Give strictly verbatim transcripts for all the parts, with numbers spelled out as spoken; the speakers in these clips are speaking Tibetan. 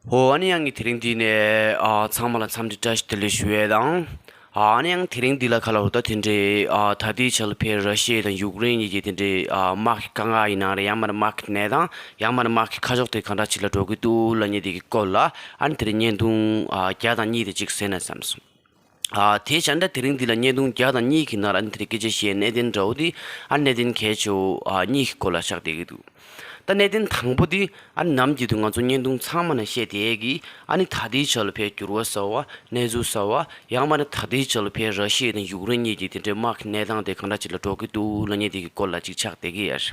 ཨོ། ཨ་ནི་ཡང་ངས་དེ་རིང་འདི་ནས་ཨ་ཚང་མ་ལ་འཚམས་འདྲི་བཀྲ་ཤིས་བདེ་ལེགས་ཞུ་ཡས་དང་། ཨ་ནི་ཡང་དེ་རིང་འདི་ལ་ག་ལ་འོ་ད་དེ་འདྲའི་ཨ་ད་ལྟའི་ཆ་ལ་ཕར་ར་ཤི་ཡ་དང་ཡུཀ་རེན་གཉིས་ཀྱི་དེ་འདྲའི་ཨ་དམག་གི་དཀའ་ངལ་ཡིན་ན་རེད། ཡང་མིན་ན་དམག་གི་གནས་སྟངས། ཡང་མིན་ན་དམག་གི་ཁ་ཕྱོགས་དེ་གང་འདྲ་ཅིག་ལ་འགྲོ་གི་འདུག་ལབ་མཁན་དེ་གི་སྐོར་ལ་ཨ་ནི་དེ་རིང་བརྙན་ཐུང་ཨ་བརྒྱ་དང་གཉིས་དེ་གཅིག་གཟིགས་ན་བསམ་སོང་། ཨ་དེ་བྱས་ན་ད་དེ་རིང་འདི་ལ་བརྙན་ཐུང་བརྒྱ་དང་གཉིས་ཀྱི་ནང་ལ་ཨ་ནི་དེ་རིང་སྐད་ཆ་བཤད་གནད་དོན་འདྲ་བོ་དེ་ཨ་གནད་དོན་གལ་ཆེ་བོ་ཨ་གཉིས་ཀྱི་སྐོར་ལ་ཆགས་བསྡད་ཀྱི་འདུག། ད་གནད་དོན་དང་པོ་དེ་ཨ་ནི་ནམ་རྒྱུན་དུ་ང་ཚོ་བརྙན་ཐུང་ཚང་མ་ནང་བཤད་བསྡད་ཀྱི་ཨ་ནི་ད་ལྟའི་ཆ་ལ་ཕར་འགྱུར་བ་གསར་བ་གནས་ཚུལ་གསར་བ། ཡང་མིན་ན་ད་ལྟའི་ཆ་ལ་ཕར་ར་ཤི་ཡ་དང་ཡུཀ་རེན་གཉིས་ཀྱི་དེ་འདྲའི་དམག་གི་གནས་སྟངས་དེ་གང་འདྲ་ཅིག་ལ་འགྲོ་གི་འདུག་ལབ་མཁན་དེ་གི་སྐོར་ལ་ཅིག་ཆགས་བསྡད་ཀྱི་ཡོད།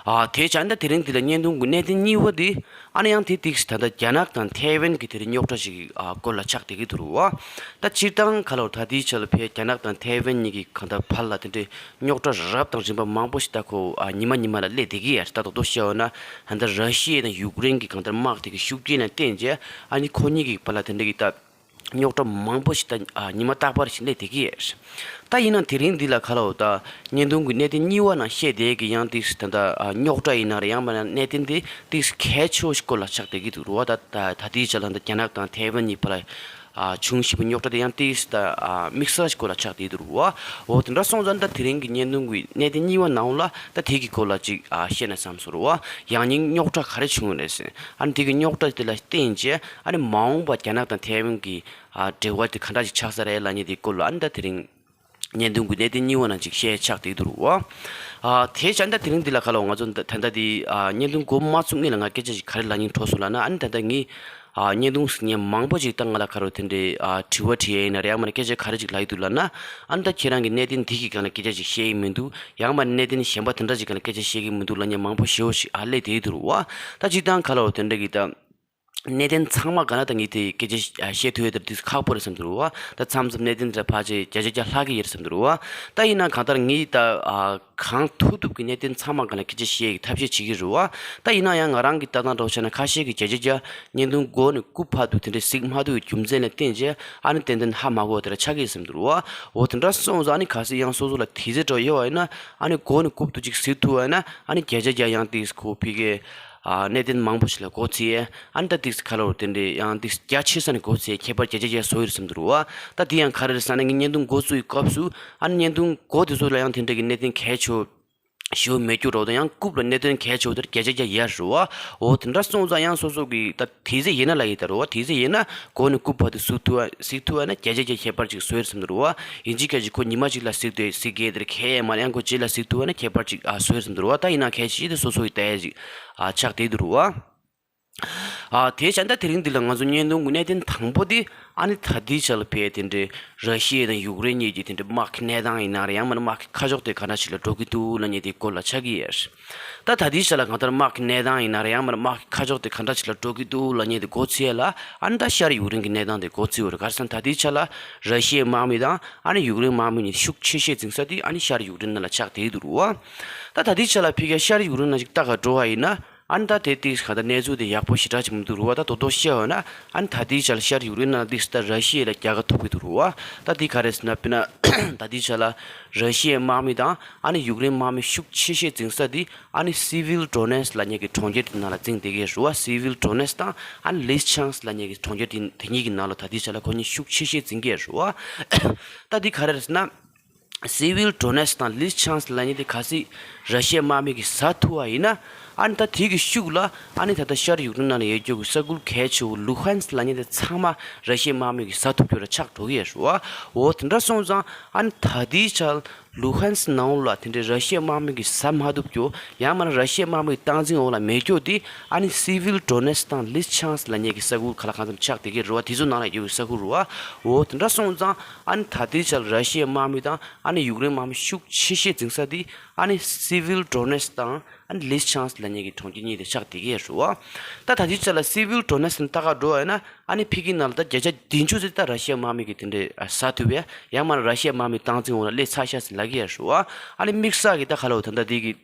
ཨ་དེ་བྱས་ན་ད་དེ་རིང་འདི་ལ་བརྙན་ཐུང་གི་གནད་དོན་གཉིས་པ་དེ་ཨ་ནི་ཡང་དེ་ཏིག་ད་ལྟ་རྒྱ་ནག་དང་ཐའེ་ཝན་གྱི་དེ་རིང་རྙོག་དྲ་ཞིག་ཨ་སྐོར་ལ་ཆགས་བསྡད་ཀྱི་འདུག་རུ་བ། ད་སྤྱིར་བཏང་ག་ལ་ད་ལྟའི་ཆ་ལ་ཕར་རྒྱ་ནག་དང་ཐའེ་ཝན་གཉིས་ཀྱི་གང་ལྟར་བར་ལ་དེ་འདྲའི་རྙོག་དྲ་རབ་དང་རིམ་པ་མང་པོ་ཞིག་ད་ཁོ་ཨ་ཉི་མ་ཉི་མ་ལ་སླེབས་བསྡད་ཀྱི་ཡོད་རེད། ད་རྡོག་རྡོག་བཤད་ཡོད་ན་ད་ལྟ་ར་ཤི་ཡ་དང་ཡུཀ་རེན་གྱི་གང་ལྟར་དམག་དེ་གི་ཤུགས་རྐྱེན་ལ་བརྟེན་བྱས་ཨ་ནི་ཁོ་གཉིས་ཀྱི་བར་ལ་དེ་འདྲ་གི་ད་རྙོག་དྲ་མང་པོ་ཞིག་ད་ཨ་ཉི་མ་རྟག་པར་ཞིག་སླེབས་བསྡད་ཀྱི་ཡོད་རེད། ད་ཡིན་ནའང་དེ་རིང་འདི་ལ་ག་ལ་འོ་ད་བརྙན་ཐུང་གི་གནད་དོན་གཉིས་པ་ནང་བཤད་བསྡད་ཀྱི་ཡང་ཏིག་ད་ལྟ་ཨ་རྙོག་དྲ་ཡིན་ན་རེད། ཡང་མིན་ན་གནད་དོན་དེ་ཏིག་གལ་ཆེ་བོ་ཞིག་སྐོར་ལ་ཆགས་བསྡད་ཀྱི་འདུག་རུ་བ། ད་ད་ད་ལྟའི་ཆ་ལ་ད་རྒྱ་ནག་དང་ཐའེ་ཝན་གཉིས་བར་ལ་ཨ་བྱུང་བཞིན་པའི་རྙོག་དྲ་དེ་ཡང་ཏིག་ད་ཨ་དམིགས་བསལ་ཞིག་སྐོར་ལ་ཆགས་བསྡད་འདུག་རུ་བ། འོ་དེ་འདྲ་སོང་ཙང་ད་དེ་རིང་གི་བརྙན་ཐུང་གི་གནད་དོན་གཉིས་པ་ནང་ལ་ད་དེ་གི་སྐོར་ལ་ཅིག་ཨ་བཤད་ན་བསམ་སོང་རུ་བ། ཡང་སྙིང་རྙོག་དྲ་ག་རེ་བྱུང་ཡོད་རེད་ཟེར། ཨ་ནི་དེ་གི་རྙོག་དྲ་དེ་ལ་བརྟེན་བྱས་ཨ་ནི་མ་འོངས་པ་རྒྱ་ནག་དང་ཐའེ་ཝན་གྱི་ཨ་འབྲེལ་བ་དེ་ག་འདྲ་ཞིག་ཆགས་ས་རེད་ལབ་མཁན་དེའི་སྐོར་ལ་ཨ་ནི་ད་དེ་རིང་བརྙན་ཐུང་གི་གནད་དོན་གཉིས་པ་ནང་ཅིག་བཤད་ཆགས་བསྡད་འདུག་རུ་བ། ཨ་དེ་བྱས་ད་དེ་རིང་འདི་ལ་ག་ལ་འོ་ང་ཚོ་ད་ད་ལྟ་འདི་ཨ་བརྙན་ཐུང་འགོ་མ་ཚུགས་སྔོན་ལ་ང་སྐད་ཆ་ཞིག་ག་རེ་ལབ་སྙིང་བྲོ་སོང་ལབ་ན། ཨ་ནི་ད་ལྟ་ངས་ཨ་བརྙན་ཐུང་ཟིན་མཁན་མང་པོ་ཞིག་ད་ང་ལ་ག་རེ་དེ་འདྲའི་ཨ་དྲི་བ་དྲིས་ཡས་ཡིན་ན་རེད། ཡང་མིན་ན་སྐད་ཆ་ག་རེ་ཞིག་ལབ་ཀྱི་འདུག་ལབ་ན། ཨ་ནི་ད་ཁྱེད་རང་གི་གནད་དོན་འདི་གི་སྒང་ལ་སྐད་ཆ་ཞིག་བཤད་ཀྱི་མི་འདུག། ཡང་མིན་ན་གནད་དོན་གཞན་པ་དེ་འདྲ་ཞིག་སྒང་ལ་སྐད་ཆ་བཤད་ཀྱི་མི་འདུག་ལབ་མཁན་མང་པོ་ཞེ་པོ་ཞིག་ཨ་སླེབས་བསྡད་འདུག་རུ་བ། ད་སྤྱིར་བཏང་ག་ལ་འོ་དེ་འདྲ་གི་ད་གནད་དོན་ཚང་མ་ག་ན་ད་ངས་དེ་སྐད་ཆ་བཤད་ཐུབ་ཡོད་དེ་དུས་ཁག་པོ་རེད་བསམ་འདུག་རུ་བ། ད་མཚམས་མཚམས་གནད་དོན་དེ་ཕལ་ཆེར་བརྒྱ་ཆ་བརྒྱ་ལྷག་གི་ཡོད་རེད་བསམ་འདུག་རུ་བ། ད་ཡིན་ན་གང་ལྟར་ངས་ད་ཨ་གང་ཐུབ་ཐུབ་ཀྱི་གནད་དོན་ཚང་མ་ག་ན་སྐད་ཆ་བཤད་ཀྱི་ཐབས་ཤེས་བྱེད་ཀྱི་རུ་བ། ད་ཡིན་ན་ཡང་ང་རང་གི་ལྟ་སྟངས་འདྲ་བོ་བྱས་ན་ཁ་ཤས་ཀྱིས་བརྒྱ་ཆ་བརྒྱ་བརྙན་ཐུང་འགོ་ནས་རྐུབ་བར་དུ་དེ་འདྲའི་གཟིགས་མ་ཐུབ་པའི་རྒྱུ་མཚན་ལ་བརྟེན་བྱས་ཨ་ནི་ཏན་ཏན་ཧ་མ་གོ་བ་དེ་འདྲ་ཆགས་ཀྱི་ཡོད་བསམ་འདུག་རུ་བ། འོ་དེ་འདྲ་སོང་ཙང་ཨ་ནི་གལ་སྲིད་ཡང་སོ་སོ་ལ་དུས་ཚོད་འདྲ་བོ་ཡོད་པ་ཡིན་ན་ཨ་ནི་འགོ་ནས་རྐུབ་ཏུ་ཅིག་གཟིགས་ཐུབ་པ་ཡིན་ན་ཨ་ནི་བརྒྱ་ཆ་བརྒྱ་ཡང་ཏིག་ཁོ་ཕི་གའི་ཨ་གནད་དོན་མང་པོ་ཞིག་ལ་མགོ་ཚོས་ཡས། ཨ་ནི་ད་ཏིག་ཁ་ལོར་དེ་འདྲའི་ཡང་ཏིག་རྒྱ་ཆེ་ས་ནས་མགོ་ཚོས་ཡས་ཁྱད་པར་བརྒྱ་ཆ་བརྒྱ་བཟོ་ཡོད་བསམ་འདུག་རུ་བ། ད་དེ་ཡང་ག་རེ་རེད་ཟེར་ན་ངས་བརྙན་ཐུང་འགོ་བཙུགས་པའི་སྐབས་སུ་ཨ་ནི་བརྙན་ཐུང་འགོ་དེ་ཚོ་ལ་ཡང་དེ་འདྲ་གི་གནད་དོན་གལ་ཆེ་ཞེ་པོ་མེད་རྒྱུ་རོ་དང་ཡང་རྐུབ་ལ་གནད་དོན་གལ་ཆེ་བོ་དེར་བརྒྱ་ཆ་བརྒྱ་ཡར་རུ་བ། འོ་དེ་འདྲ་སོང་ཙང་ཡང་སོ་སོ་གི་ད་དུས་ཚོད་ཡིན་ན་ལ་ཡིན་ད་རུ་བ། དུས་ཚོད་ཡིན་ན་འགོ་ནས་རྐུབ་བར་དུ་གཟིགས་ཐུབ་པ་གཟིགས་ཐུབ་པ་ན་བརྒྱ་ཆ་བརྒྱ་ཁྱད་པར་ཅིག་བཟོ་ཡོད་བསམ་འདུག་རུ་བ། ཡིན་གཅིག་ཁ་ཅིག་ཁོ་ཉི་མ་གཅིག་ལ་གཟིགས་ཏེ་གཟིགས་གལ་དེར་ཁས་མ་ཡང་ཁོ་རྗེས་ལ་གཟིགས་ཐུབ་པ་ན་ཁྱད་པར་ཅིག་ཨ་བཟོ་ཡོད་བསམ་འདུག་རུ་བ། ད་ཡིན་ན་གལ་ཆེ་དེ་སོ་སོ་ཡི་ལྟ་ཡ་ཅིག་ཨ་ཆགས་བསྡད་འདུག་རུ་བ། ཨ་དེ་བྱས་ད་དེ་རིང་འདི་ལ་ང་ཚོ་བརྙན་ཐུང་གི་གནད་དོན་དང་པོ་དེ་ཨ་ནི་ད་ལྟའི་ཆ་ལ་ཕེ་དེ་འདྲའི་ར་ཤི་ཡ་དང་ཡུཀ་རེན་གཉིས་ཀྱི་དེ་འདྲའི་དམག་གི་གནས་སྟངས་ཡིན་ན་རེད། ཡང་མིན་ན་དམག་གི་ཁ་ཕྱོགས་དེ་ག་འདྲ་ཞིག་ལ་འགྲོ་གི་འདུག་ལབ་མཁན་དེའི་སྐོར་ལ་ཆགས་ཀྱི་ཡོད། ད་ད་ལྟའི་ཆ་ལ་གང་ལྟར་དམག་གི་གནས་སྟངས་ཡིན་ན་རེད། ཡང་མིན་ན་དམག་གི་ཁ་ཕྱོགས་དེ་ག་འདྲ་ཞིག་ལ་འགྲོ་གི་འདུག་ལབ་མཁན་དེ་མགོ་ཚོས་ཡས་ལ་ཨ་ནི་ད་ཤར་ཡུཀ་རེན་གྱི་གནས་སྟངས་དེ་མགོ་ཚོས་ཡོད་རེད། ག་རེ་ཟེར་ན་ད་ལྟའི་ཆ་ལ་ར་ཤི་ཡའི་དམག་མི་དང་ཨ་ནི་ཡུཀ་རེན་དམག་མི་གཉིས་ཤུགས་ཆེ་ཤོས་འཛིང་ས་དེ་ཨ་ནི་ཤར་ཡུཀ་རེན་ནང་ལ་ཆགས་བསྡད་འདུག་རུ་བ། ད་ད་ལྟའི་ཆ་ལ་ཕི་ག་ཤར་ཡུཀ་རེན་ནང་ཅིག་ལྟ་ག་འགྲོ་བ་ཡིན་ན། ཨ་ནི་ད་དེ་དེ་ག་ད་གནས་ཚུལ་དེ་ཡག་པོ་ཞེ་དྲག་ཅིག་མི་འདུག་རུ་བ། ད་རྡོག་རྡོག་བཤད་པ་ན་ཨ་ནི་ད་ལྟའི་ཆ་ལ་ཤར་ཡུཀ་རེན་ནང་དེ་ད་ར་ཤི་ཡ་ལ་རྒྱལ་ཁ་ཐོབ་ཀྱི་འདུག་རུ་བ། ད་དེ་ག་རེ་ཟེར་ན་དཔེར་ན་ད་ལྟའི་ཆ་ལ་ར་ཤི་ཡའི་དམག་མི་དང་ཨ་ནི་ཡུཀ་རེན་དམག་མི་ཤུགས་ཆེ་ཤོས་འཛིང་ས་དེ་ཨ་ནི་སི་ཝིལ་ཌོ་ནེ་སི་ལབ་མཁན་གྱི་གྲོང་ཁྱེར་དེ་ནང་ལ་འཛིང་བསྡད་ཀྱི་རེད་རུ་བ། སི་ཝིལ་ཌོ་ནེ་སི་དང་ཨ་ནི་ལིས་ཆན་སི་ལབ་མཁན་གྱི་གྲོང་ཁྱེར་དེ་དེ་གཉིས་ཀྱི་ནང་ལ་ད་ལྟའི་ཆ་ལ་ཁོ་གཉིས་ཤུགས་ཆེ་ཤོས་འཛིང་གི་རེད་རུ་བ། ད་དེ་ག་རེ་རེད་ཟེར་ན། སི་ཝིལ་ཌོ་ནེ་སི་དང་ལིས་ཆན་སི་ལབ་མཁན་དེ་གལ་སྲིད་ར་ཤི་ཡའི་དམག་མི་གིས་ཟ་ཐུབ་པ་ཡིན་ན། ཨ་ནི་ད་དེ་གི་ཤུགས་ལ་ཨ་ནི་ད་ལྟ་ཤར་ཡུཀ་རེན་ནང་ལ་ཡོད་རྒྱུ་གི་ས་ཁུལ་གལ་ཆེ་བོ་ལུ་ཧན་སི་ལབ་མཁན་དེ་ཚང་མ་ར་ཤི་ཡའི་དམག་མི་གིས་ཟ་ཐུབ་རྒྱུ་ལ་ཆགས་འགྲོ་གི་ཡོད་རེད་བ། འོ་དེ་འདྲ་སོང་ཙང་ཨ་ནི་ད་ལྟའི་ཆར་ལུ་ཧན་སི་ནང་ལ་དེ་འདྲའི་ར་ཤི་ཡའི་དམག་མི་གིས་ཟ་མ་ཐུབ་རྒྱུ། ཡང་མིན་ན་ར་ཤི་ཡའི་དམག་མི་གི་སྟངས་འཛིན་འོག་ལ་མེད་རྒྱུ་དེ་ཨ་ནི་སི་ཝིལ་ཌོ་ནེ་སི་དང་ལིས་ཆན་སི་ལབ་མཁན་གྱི་ས་ཁུལ་ག་ལ་གང་འཚམ་ཆགས་བསྡད་ཀྱི་རེད་བ། དེ་ཚོ་ནང་ལ་ཡོད་པའི་ས་ཁུལ་རེད་བ། འོ་དེ་འདྲ་སོང་ཙང་ཨ་ནི་ད་ལྟའི་ཆར་ར་ཤི་ཡའི་དམག་མི་དང་ཨ་ནི་ཡུཀ་རེན་དམག་མི་ཤུགས་ཆེ་ཤོས་འཛིང་ས་དེ་ཨ་ནི་སི་ཝིལ་ཌོ་ནེ་སི་དང་ཨ་ནི་ལིས་ཆན་སི་ལབ་མཁན་གྱི་གྲོང་ཁྱེར་གཉིས་དེ་ཆགས་བསྡད་ཀྱི་རེད་བ། ད་ད་ལྟའི་ཆར་ལ་སི་ཝིལ་ཌོ་ནེ་སི་ནས་ལྟ་ག་འགྲོ་བ་ཡིན་ན་ཨ་ནི་ཕ་གིའི་ནང་ལ་ད་བརྒྱ་ཆ་བདུན་ཅུ་ཙམ་ད་ར་ཤི་ཡའི་དམག་མི་གིས་དེ་འདྲའི་ཟ་ཐུབ་པས། ཡང་མིན་ན་ར་ཤི་ཡའི་དམག་མི་སྟངས་འཛིན་འོག་ལ་སླེབས་ཚར་ཤག་ཟེར་ལབ་ཀྱི་ཡོད་རེད་བ། ཨ་ནི་དམིགས་བསལ་གྱི་ད་ག་ལ་འོ་ད་ལྟ་དེ་གི་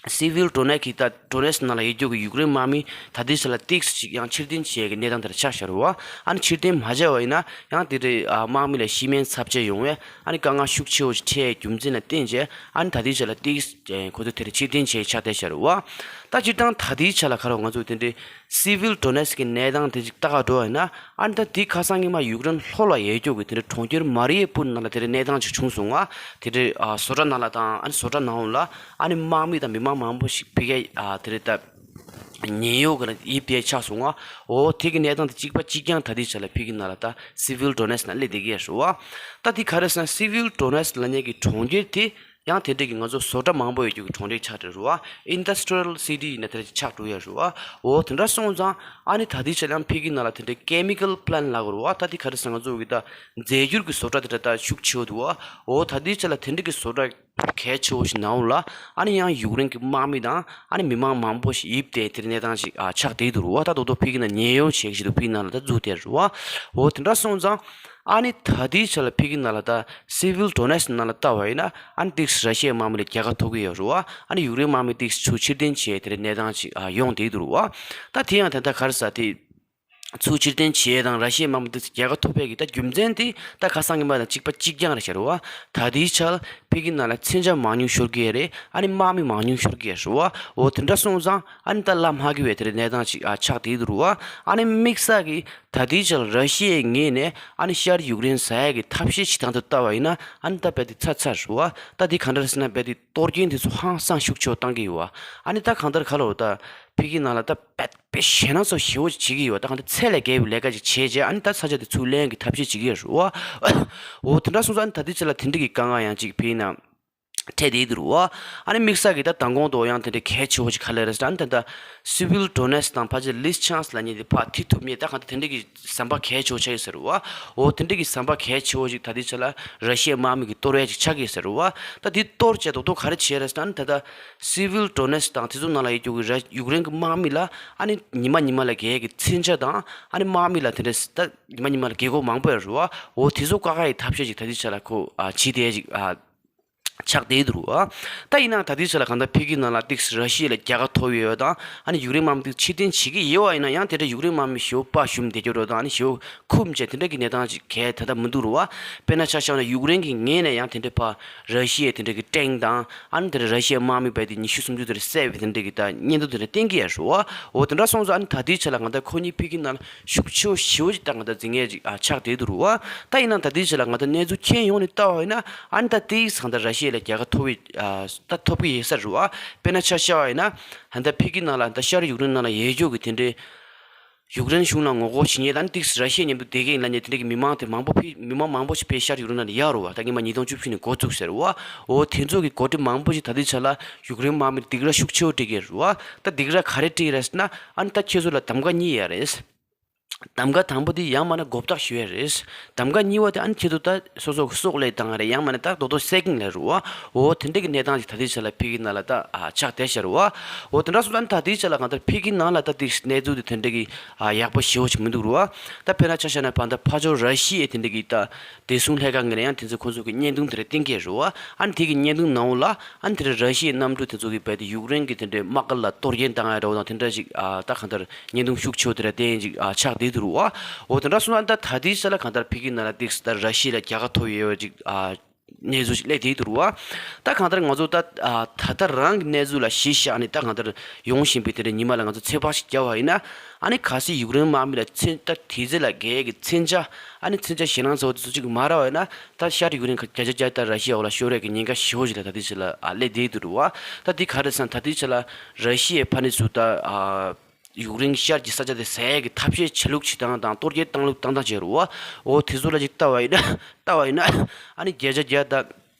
སི་བིལ་ཌོ་ནེ་སི་གི་ད་ཌོ་ནེ་སི་ནང་ལ་ཡོད་རྒྱུ་གི་ཡུཀ་རེན་དམག་མི་ད་ལྟའི་ཆ་ལ་ཏིག་ཙམ་ཅིག་ཡང་ཕྱིར་འཐེན་བྱེད་ཡས་ཀྱི་གནས་སྟངས་དེ་ལ་ཆགས་བཞག་རེད་བ། ཨ་ནི་ཕྱིར་འཐེན་མ་བྱས་པ་ཡིན་ན་ཡང་དེ་འདྲའི་ཨ་དམག་མི་ལ་ཤི་རྨས་ཚབས་ཆེ་ཡོང་བས་ཨ་ནི་དཀའ་ངལ་ཤུགས་ཆེ་བོ་ཞིག་འཕྲད་ཡས་རྒྱུ་མཚན་ལ་བརྟེན་བྱས་ཨ་ནི་ད་ལྟའི་ཆ་ལ་ཏིག་ཙམ་ཁོ་ཚོ་དེ་རུ་ཕྱིར་འཐེན་བྱས་ཆགས་བསྡད་བཞག་རེད་བ། ད་སྤྱིར་བཏང་ད་ལྟའི་ཆ་ལ་ག་རེ་ང་ཚོ་དེ་འདྲའི་སི་བིལ་ཌོ་ནེ་སི་གི་གནས་སྟངས་དེ་ཅིག་ལྟ་ག་འགྲོ་བ་ཡིན་ན་ཨ་ནི་ད་དེ་ཁ་སང་ཉི་མ་ཡུཀ་རེན་ལྷོ་ལ་ཡོད་རྒྱུ་གི་དེ་འདྲའི་གྲོང་ཁྱེར་མ་རི་ཡུ་པོལ་ནང་ལ་དེ་འདྲའི་གནས་སྟངས་ཅིག་བྱུང་སོང་ང་། དེ་འདྲའི་ཨ་བཟོ་གྲྭ་ནང་ལ་དང་ཨ་ནི་བཟོ་གྲྭ་ནང་ལ་ཨ་ནི་དམག་མི་དང་མི་མང་མང་པོ་ཞིག་ཕ་གིར་ཨ་དེ་འདྲའི་ད་ཉེན་གཡོལ་གྱི་ལ་ཡིབ་བསྡད་ཆགས་སོང་ང་། འོ་དེ་གི་གནས་སྟངས་དེ་གཅིག་པ་གཅིག་རྐྱང་ད་ལྟའི་ཆ་ལ་ཕ་གི་ནང་ལ་ད་སི་བིལ་ཌོ་ནེ་སི་ནང་སླེབས་བསྡད་ཀྱི་ཡོད་རེད་བ། ད་དེ་ག་རེ་ཟེར་ན་སི་བིལ་ཌོ་ནེ་སི་ལབ་མཁན་གྱི་གྲོང་ཁྱེར་དེ་ཡང་དེ་འདྲ་གི་ང་ཚོ་བཟོ་གྲྭ་མང་པོ་ཡོད་རྒྱུ་གི་གྲོང་ཁྱེར་ཆགས་བསྡད་རེད་བ། ཨིན་ཌ་སི་ཊི་རི་ཡལ་སི་ཊི་ཡིན་ན་དེ་འདྲ་ཆགས་འགྲོ་ཡོད་རེད་བ། འོ་དེ་འདྲ་སོང་ཙང་ཨ་ནི་ད་ལྟའི་ཆ་ལ་ཡང་ཕ་གི་ནང་ལ་དེ་འདྲའི་ཀེ་མི་ཀལ་པི་ལན་ཊི་ལབ་དགོས་རེད་བ། ད་དེ་ག་རེ་ཟེར་ང་ཚོ་གི་ད་རྫས་འགྱུར་གྱི་བཟོ་གྲྭ་དེ་འདྲ་ད་ཤུགས་ཆེ་བོ་འདུག་བ། འོ་ད་ལྟའི་ཆ་ལ་དེ་འདྲ་གི་བཟོ་གྲྭ་གལ་ཆེ་བོ་ཞིག་ནང་ལ་ཨ་ནི་ཡང་ཡུཀ་རེན་གྱི་དམག་མི་དང་ཨ་ནི་མི་མང་མང་པོ་ཞིག་ཡིབ་སྟེ་དེར་གནས་སྟངས་ཤིག་ཨ་ཆགས་བསྡད་འདུག་རུ་བ། ད་རྡོག་རྡོག་ཕ་གི་ནང་ཉེན་གཡོལ་བྱེད་ཀྱི་ཞིག་འདུག་ཕ་གི་ནང་ལ་ད་འཛུལ་བསྡད་རུ་བ། འོ་དེ་འདྲ་སོང་ཙང་ཨ་ནི་ད་ལྟའི་ཆ་ལ་ཕ་གི་ནང་ལ་ད་སི་བིལ་ཌོ་ནེ་སི་ནང་ལ་ལྟ་བ་ཡིན་ན་ཨ་ནི་ཏིག་ཙམ་ར་ཤི་ཡའི་དམག་མི་ལ་རྒྱལ་ཁ་ཐོབ་ཀྱི་ཡོད་རུ་བ། ཨ་ནི་ཡུཀ་རེན་དམག་མི་ཏིག་ཙམ་ཚུར་ཕྱིར་འཐེན་བྱས་དེར་གནས་སྟངས་ཤིག་ཨ་ཡོང་བསྡད་འདུག་རུ་བ། ད་དེ་ཡང་ད་ལྟ་ག་རེ་ཟེར་དེ། ཚུར་ཕྱིར་འཐེན་བྱེད་ཡས་དང་ར་ཤི་ཡའི་དམག་མི་དེ་ཚོ་རྒྱལ་ཁ་ཐོབ་པའི་གི་ད་རྒྱུ་མཚན་དེ་ད་ཁ་སང་གི་མ་དང་གཅིག་པ་གཅིག་རྐྱང་རེད་ཤག་རེད་བ། ད་ལྟའི་ཆར་ཕ་གི་ནང་ལ་མཚོན་ཆ་མང་ཉུང་ཤོར་གི་ཡོད་རེད། ཨ་ནི་དམག་མི་མང་ཉུང་ཤོར་གི་ཡོད་རེད་བ། འོ་དེ་འདྲ་སོང་ཙང་ཨ་ནི་ད་ལམ་ཧ་གི་བའི་དེ་འདྲའི་གནས་སྟངས་ཅིག་ཨ་ཆགས་བསྡད་འདུག་རུ་བ། ཨ་ནི་དམིགས་བསལ་གི་ད་ལྟའི་ཆར་ར་ཤི་ཡའི་ངོས་ནས་ཨ་ནི་ཤར་ཡུཀ་རེན་ཟ་ཡས་ཀྱི་ཐབས་ཤེས་བྱེད་སྟངས་དེ་ལྟ་བ་ཡིན་ན་ཨ་ནི་ད་རྦད་དེ་ཚར་ཚར་རུ་བ། ད་འདི་གང་འདྲ་རེད་ཟེར་ན་རྦད་དེ་གཏོར་སྐྱོན་དེ་ཚོ་ཧང་སང་ཤུགས་ཆེ་བ་བཏང་གི་ཡོད་བ། ཨ་ནི་ད་གང་ལྟར་ག་ལ་འོ་ད་ཕ་གི་ནང་ལ་ད་རྦད་དཔེ་ཞེད་སྣང་ཚོ་ཞེ་བོ་ཅིག་བྱེད་ཀྱི་ཡོད། ད་གང་ལྟར་ཚད་ལས་བརྒལ་བའི་ལས་ཀ་ཅིག་བྱས་རྗེས་ཨ་ནི་ད་ས་ཆ་དེ་ཚུར་ལེན་གྱི་ཐབས་ཤེས་བྱེད་ཀྱི་ཡོད་རེད་བ། འོ་དེ་འདྲ་སོང་ཙང་ཨ་ནི་ད་ལྟའི་ཆ་ལ་དེ་འདྲ་གི་དཀའ་ངལ་ཡང་ཅིག་ཕ་གི་ནང་འཕྲད་བསྡད་འདུག་རུ་བ། ཨ་ནི་དམིགས་བསལ་གྱི་ད་མདང་དགོང་དུ་ཡང་དེ་འདྲའི་གལ་ཆེ་བོ་ཅིག་ག་ལ་རེད་ཟེར་ན་ད་ལྟ་སི་བིལ་ཌོ་ནེ་སི་དང་ཕལ་ཆེར་ལི་སི་ཆན་སི་ལབ་མཁན་དེ་ཕར་འཐུས་ཐུབ་མཁན་ད་གང་ལྟར་དེ་འདྲ་གི་ཟམ་པ་གལ་ཆེ་བོ་ཆགས་ཡོད་ཟེར་རུ་བ། འོ་དེ་འདྲ་གི་ཟམ་པ་གལ་ཆེ་བོ་ཅིག་ད་ལྟའི་ཆ་ལ་ར་ཤི་ཡའི་དམག་མི་གི་གཏོར་ཡས་ཅིག་ཆགས་ཀྱི་ཡོད་ཟེར་རུ་བ། ད་དེ་གཏོར་བྱས་རྡོག་རྡོག་ག་རེ་བྱས་རེད་ཟེར་ན་ད་ལྟ་སི་བིལ་ཌོ་ནེ་སི་དང་དེ་ཚོ་ནང་ལ་ཡོད་རྒྱུ་གི་ར་ཡུཀ་རེན་གི་དམག་མི་ལ་ཨ་ནི་ཉི་མ་ཉི་མ་ལ་རྒྱག་ཡས་ཀྱི་མཚོན་ཆ་དང་ཨ་ནི་དམག་མི་ལ་དེ་འདྲ་ད་ཉི་མ་ཉི་མ་ལ་རྒྱག་དགོས་མང་པོ་ཡོད་རུ་བ། འོ་དེ་ཚོ་བཀག་ཡས་ཀྱི་ཐབས་ཤེས་ཅིག་ད་ལྟའི་ཆ་ལ་ཁོ་ཨ་བྱེད་བསྡད་ཅིག་ཨ། ཆགས་བསྡད་འདུག་རུ་བ། ད་ཡིན་ནའང་ད་ལྟའི་ཆ་ལ་གང་ལྟར་ཕ་གི་ནང་ལ་ཏིག་ཙམ་ར་ཤི་ཡ་ལ་རྒྱལ་ཁ་ཐོབ་ཡོད་དང་ཨ་ནི་ཡུཀ་རེན་དམག་མི་ཏིག་ཙམ་ཕྱིར་འཐེན་བྱེད་ཀྱི་ཡོད་བ། ཡིན་ན་ཡང་དེ་འདྲ་ཡུཀ་རེན་དམག་མི་ཞེ་པོ་དཔའ་ཞུམ་བསྡད་རྒྱུ་རེད་དང་ཨ་ནི་ཞེ་པོ་འཁུམས་བྱས་དེ་འདྲ་གི་གནས་སྟངས་ཅིག་གས་ད་ལྟ་མི་འདུག་རུ་བ། དཔེར་ན་ཆ་བཞག་ན་ཡུཀ་རེན་གྱི་ངོས་ནས་ཡང་དེ་འདྲ་ཕར་ར་ཤི་ཡའི་དེ་འདྲ་གི་ཊེང་དང་ཨ་ནི་དེ་འདྲ་ར་ཤི་ཡའི་དམག་མི་བས་དེ་ཉི་ཤུ་སུམ་ཅུ་དེ་འདྲ་བསད་པའི་དེ་འདྲ་གི་ད་བརྙན་ཐུང་དེ་འདྲ་བསྟན་གྱི་ཡོད་རུ་བ། འོ་དེ་འདྲ་སོང་ཙང་ཨ་ནི་ད་ལྟའི་ཆ་ལ་གང་ལྟར་ཁོ་གཉིས་ཕ་གི་ནང་ལ་ཤུགས་ཆེ་བོ་ཞེ་པོ་ཅིག་ད་གང་ལྟར་འཛིང་ངེས་ཅིག་ཨ་ཆགས་བསྡད་འདུག་རུ་བ། ད་ཡིན་ན་ད་ལྟའི་ཆ་ལ་ང་ད་གནས་ཚུལ་མཁྱེན་ཡོང་ནས་ལྟ་བ་ཡིན་ན་ཨ་ནི་ད་ཏིག་ཙམ་ད་ར་ཤི་ཡ་ལ་རྒྱལ་ཁ་ཐོབ་ཡོད་ཨ་ད་ཐོབ་ཀྱི་ཡོད་ས་རུ་བ། དཔེར་ན་ཆ་བཞག་པ་ཡིན་ན་ཨ་ད་ཕ་གི་ནང་ལ་ད་ཤར་ཡུཀ་རེན་ནང་ལ་ཡོད་རྒྱུ་གི་དེ་འདྲའི་ཡུཀ་རེན་གཞུང་ལ་ངོ་རྒོལ་བྱེད་མཁན་ད་ནི་ཏིག་ཙམ་ར་ཤི་ཡ་མཉམ་དུ་བསྡད་མཁན་ཡིན་ལབ་མཁན་དེ་འདྲ་གི་མི་མང་དེ་མང་པོ་ཕི་མི་མང་མང་པོ་ཞིག་ཕེ་ཤར་ཡུཀ་རེན་ནང་ལ་ཡོད་རུ་བ། ད་སྔོན་མ་ཉིས་སྟོང་བཅུ་བཞི་ནས་འགོ་བཙུགས་ཟེར་བ། འོ་དེ་ཚོ་གི་འགོ་ཁྲིད་མང་པོ་ཞིག་ད་ལྟའི་ཆ་ལ་ཡུཀ་རེན་དམག་མིར་སྡིགས་ར་ཤུགས་ཆེ་བོ་སྤྲད་ཀྱི་རེད་བ། ད་སྡིགས་ར་ག་རེ་སྤྲད་ཀྱི་རེད་ཟེར་ན་ཨ་ནི་ད་ཁྱེད་ཚོ་ལ་གདམ་ག་གཉིས་ཡོད་རེད། གདམ་ག་དང་པོ་དེ་ཡང་མིན་ན་མགོ་བཏགས་ཞུ་ཡས་རེད། གདམ་ག་གཉིས་པ་དེ་ཨ་ནི་ཁྱེད་ཚོ་ད་སོ་སོ་གི་སྲོག་བློས་བཏང་ཡས་རེད། ཡང་མིན་ན་ད་རྡོག་རྡོག་བསད་ཀྱི་ཡིན་ལབ་རེད་བ། འོ་དེ་འདྲ་གི་གནས་སྟངས་ཅིག་ད་ལྟའི་ཆ་ལ་ཕ་གི་ནང་ལ་ད་ཨ་ཆགས་བསྡད་ཤག་རེད་བ། འོ་དེ་འདྲ་སོང་ཙང་ད་ལྟའི་ཆ་ལ་གང་ལྟར་ཕ་གི་ནང་ལ་ད་དེ་གནས་ཚུལ་དེ་དེ་འདྲ་གི་ཨ་ཡག་པོ་ཞེ་པོ་ཅིག་མི་འདུག་རེད་བ། ད་དཔེར་ན་ཆ་བཞག་ན་ཕར་ད་ཕར་ཕྱོགས་ར་ཤི་ཡའི་དེ་འདྲ་གི་ད་བདེ་སྲུང་ལྷན་ཁང་གི་ནས་ཡང་དེ་ཚོ་ཁོང་ཚོ་གི་བརྙན་ཐུང་དེ་འདྲ་བསྟན་གྱི་རེད་བ། ཨ་ནི་དེ་གི་བརྙན་ཐུང་ནང་ལ་ཨ་ནི་དེ་འདྲ་ར་ཤི་ཡའི་གནམ་གྲུ་དེ་ཚོ་གི་རྦད་དེ་ཡུཀ་རེན་གི་དེ་འདྲའི་དམག་སྒར་ལ་གཏོར་སྐྱོན་བཏང་ཡ་འདྲ་བོ་དང་དེ་འདྲ་ཅིག་ཨ་ད་གང་ལྟར་བརྙན་ཐུང་ཤུགས་ཆེ་བོ་དེ་འདྲ་བསྟན་ཅིག་ཨ་ཆགས་བསྡད་འདུག་རེད་བ། འོ་དེ་འདྲ་སོང་ཙང་ད་ད་ལྟའི་ཆ་ལ་གང་ལྟར་ཕ་གི་ནང་ལ་ཏིག་ཙམ་ད་ར་ཤི་ཡ་ལ་རྒྱལ་ཁ་ཐོབ་ཡོད་པ་ཅིག་ཨ། གནས་ཚུལ་ཞིག་སླེབས་བསྡད་འདུག་རེད་བ། ད་གང་ལྟར་ང་ཚོ་ད་ཨ་ད་ལྟ་རང་གི་གནས་ཚུལ་ལ་གཞི་བཞག་ནས་ད་གང་ལྟར་ཡོང་བཞིན་པའི་དེ་འདྲའི་ཉི་མ་ལ་ང་ཚོ་ཚོད་དཔག་ཞིག་བརྒྱབ་པ་ཡིན་ན། ཨ་ནི་གལ་སྲིད་ཡུཀ་རེན་དམག་མི་ལ་མཚོན་ད་དེ་ཚོ་ལ་རྒྱལ་ཡས་ཀྱི་མཚོན་ཆ་ཨ་ནི་མཚོན་ཆ་ཞེད་སྣང་ཚ་བོ་དེ་ཚོ་ཅིག་མ་རག་པ་ཡིན་ན། ད་ཤར་ཡུཀ་རེན་ཁ་བརྒྱ་ཆ་བརྒྱ་ད་ར་ཤི་ཡའི་འོག་ལ་ཤོར་ཡས་ཀྱི་ཉེན་ཁ་ཞེ་པོ་ཞིག་ལ་ད་ལྟའི་ཆ་ལ་ཨ་སླེབས་བསྡད་འདུག་རེད་བ། ད་དེ་ག་རེ་ཟེར་ན་ད་ལྟའི་ཆ་ལ་ར་ཤི་ཡའི་ཕ་ནས་ཚུར་ད་ཨ། ཡུཀ་རེན་གྱི་ཤར་གྱི་ས་ཆ་དེ་ཟ་ཡས་ཀྱི་ཐབས་ཤེས་བྱེད་ལུགས་བྱེད་སྟངས་དང་གཏོར་སྐྱོན་བཏང་ལུགས་བཏང་སྟངས་བྱས་རེད་བ། འོ་དེ་ཚོ་ལ་ཅིག་ལྟ་བ་ཡིན་ན་ལྟ་བ་ཡིན་ན་ཨ་ནི་བརྒྱ་ཆ་བརྒྱ་ད་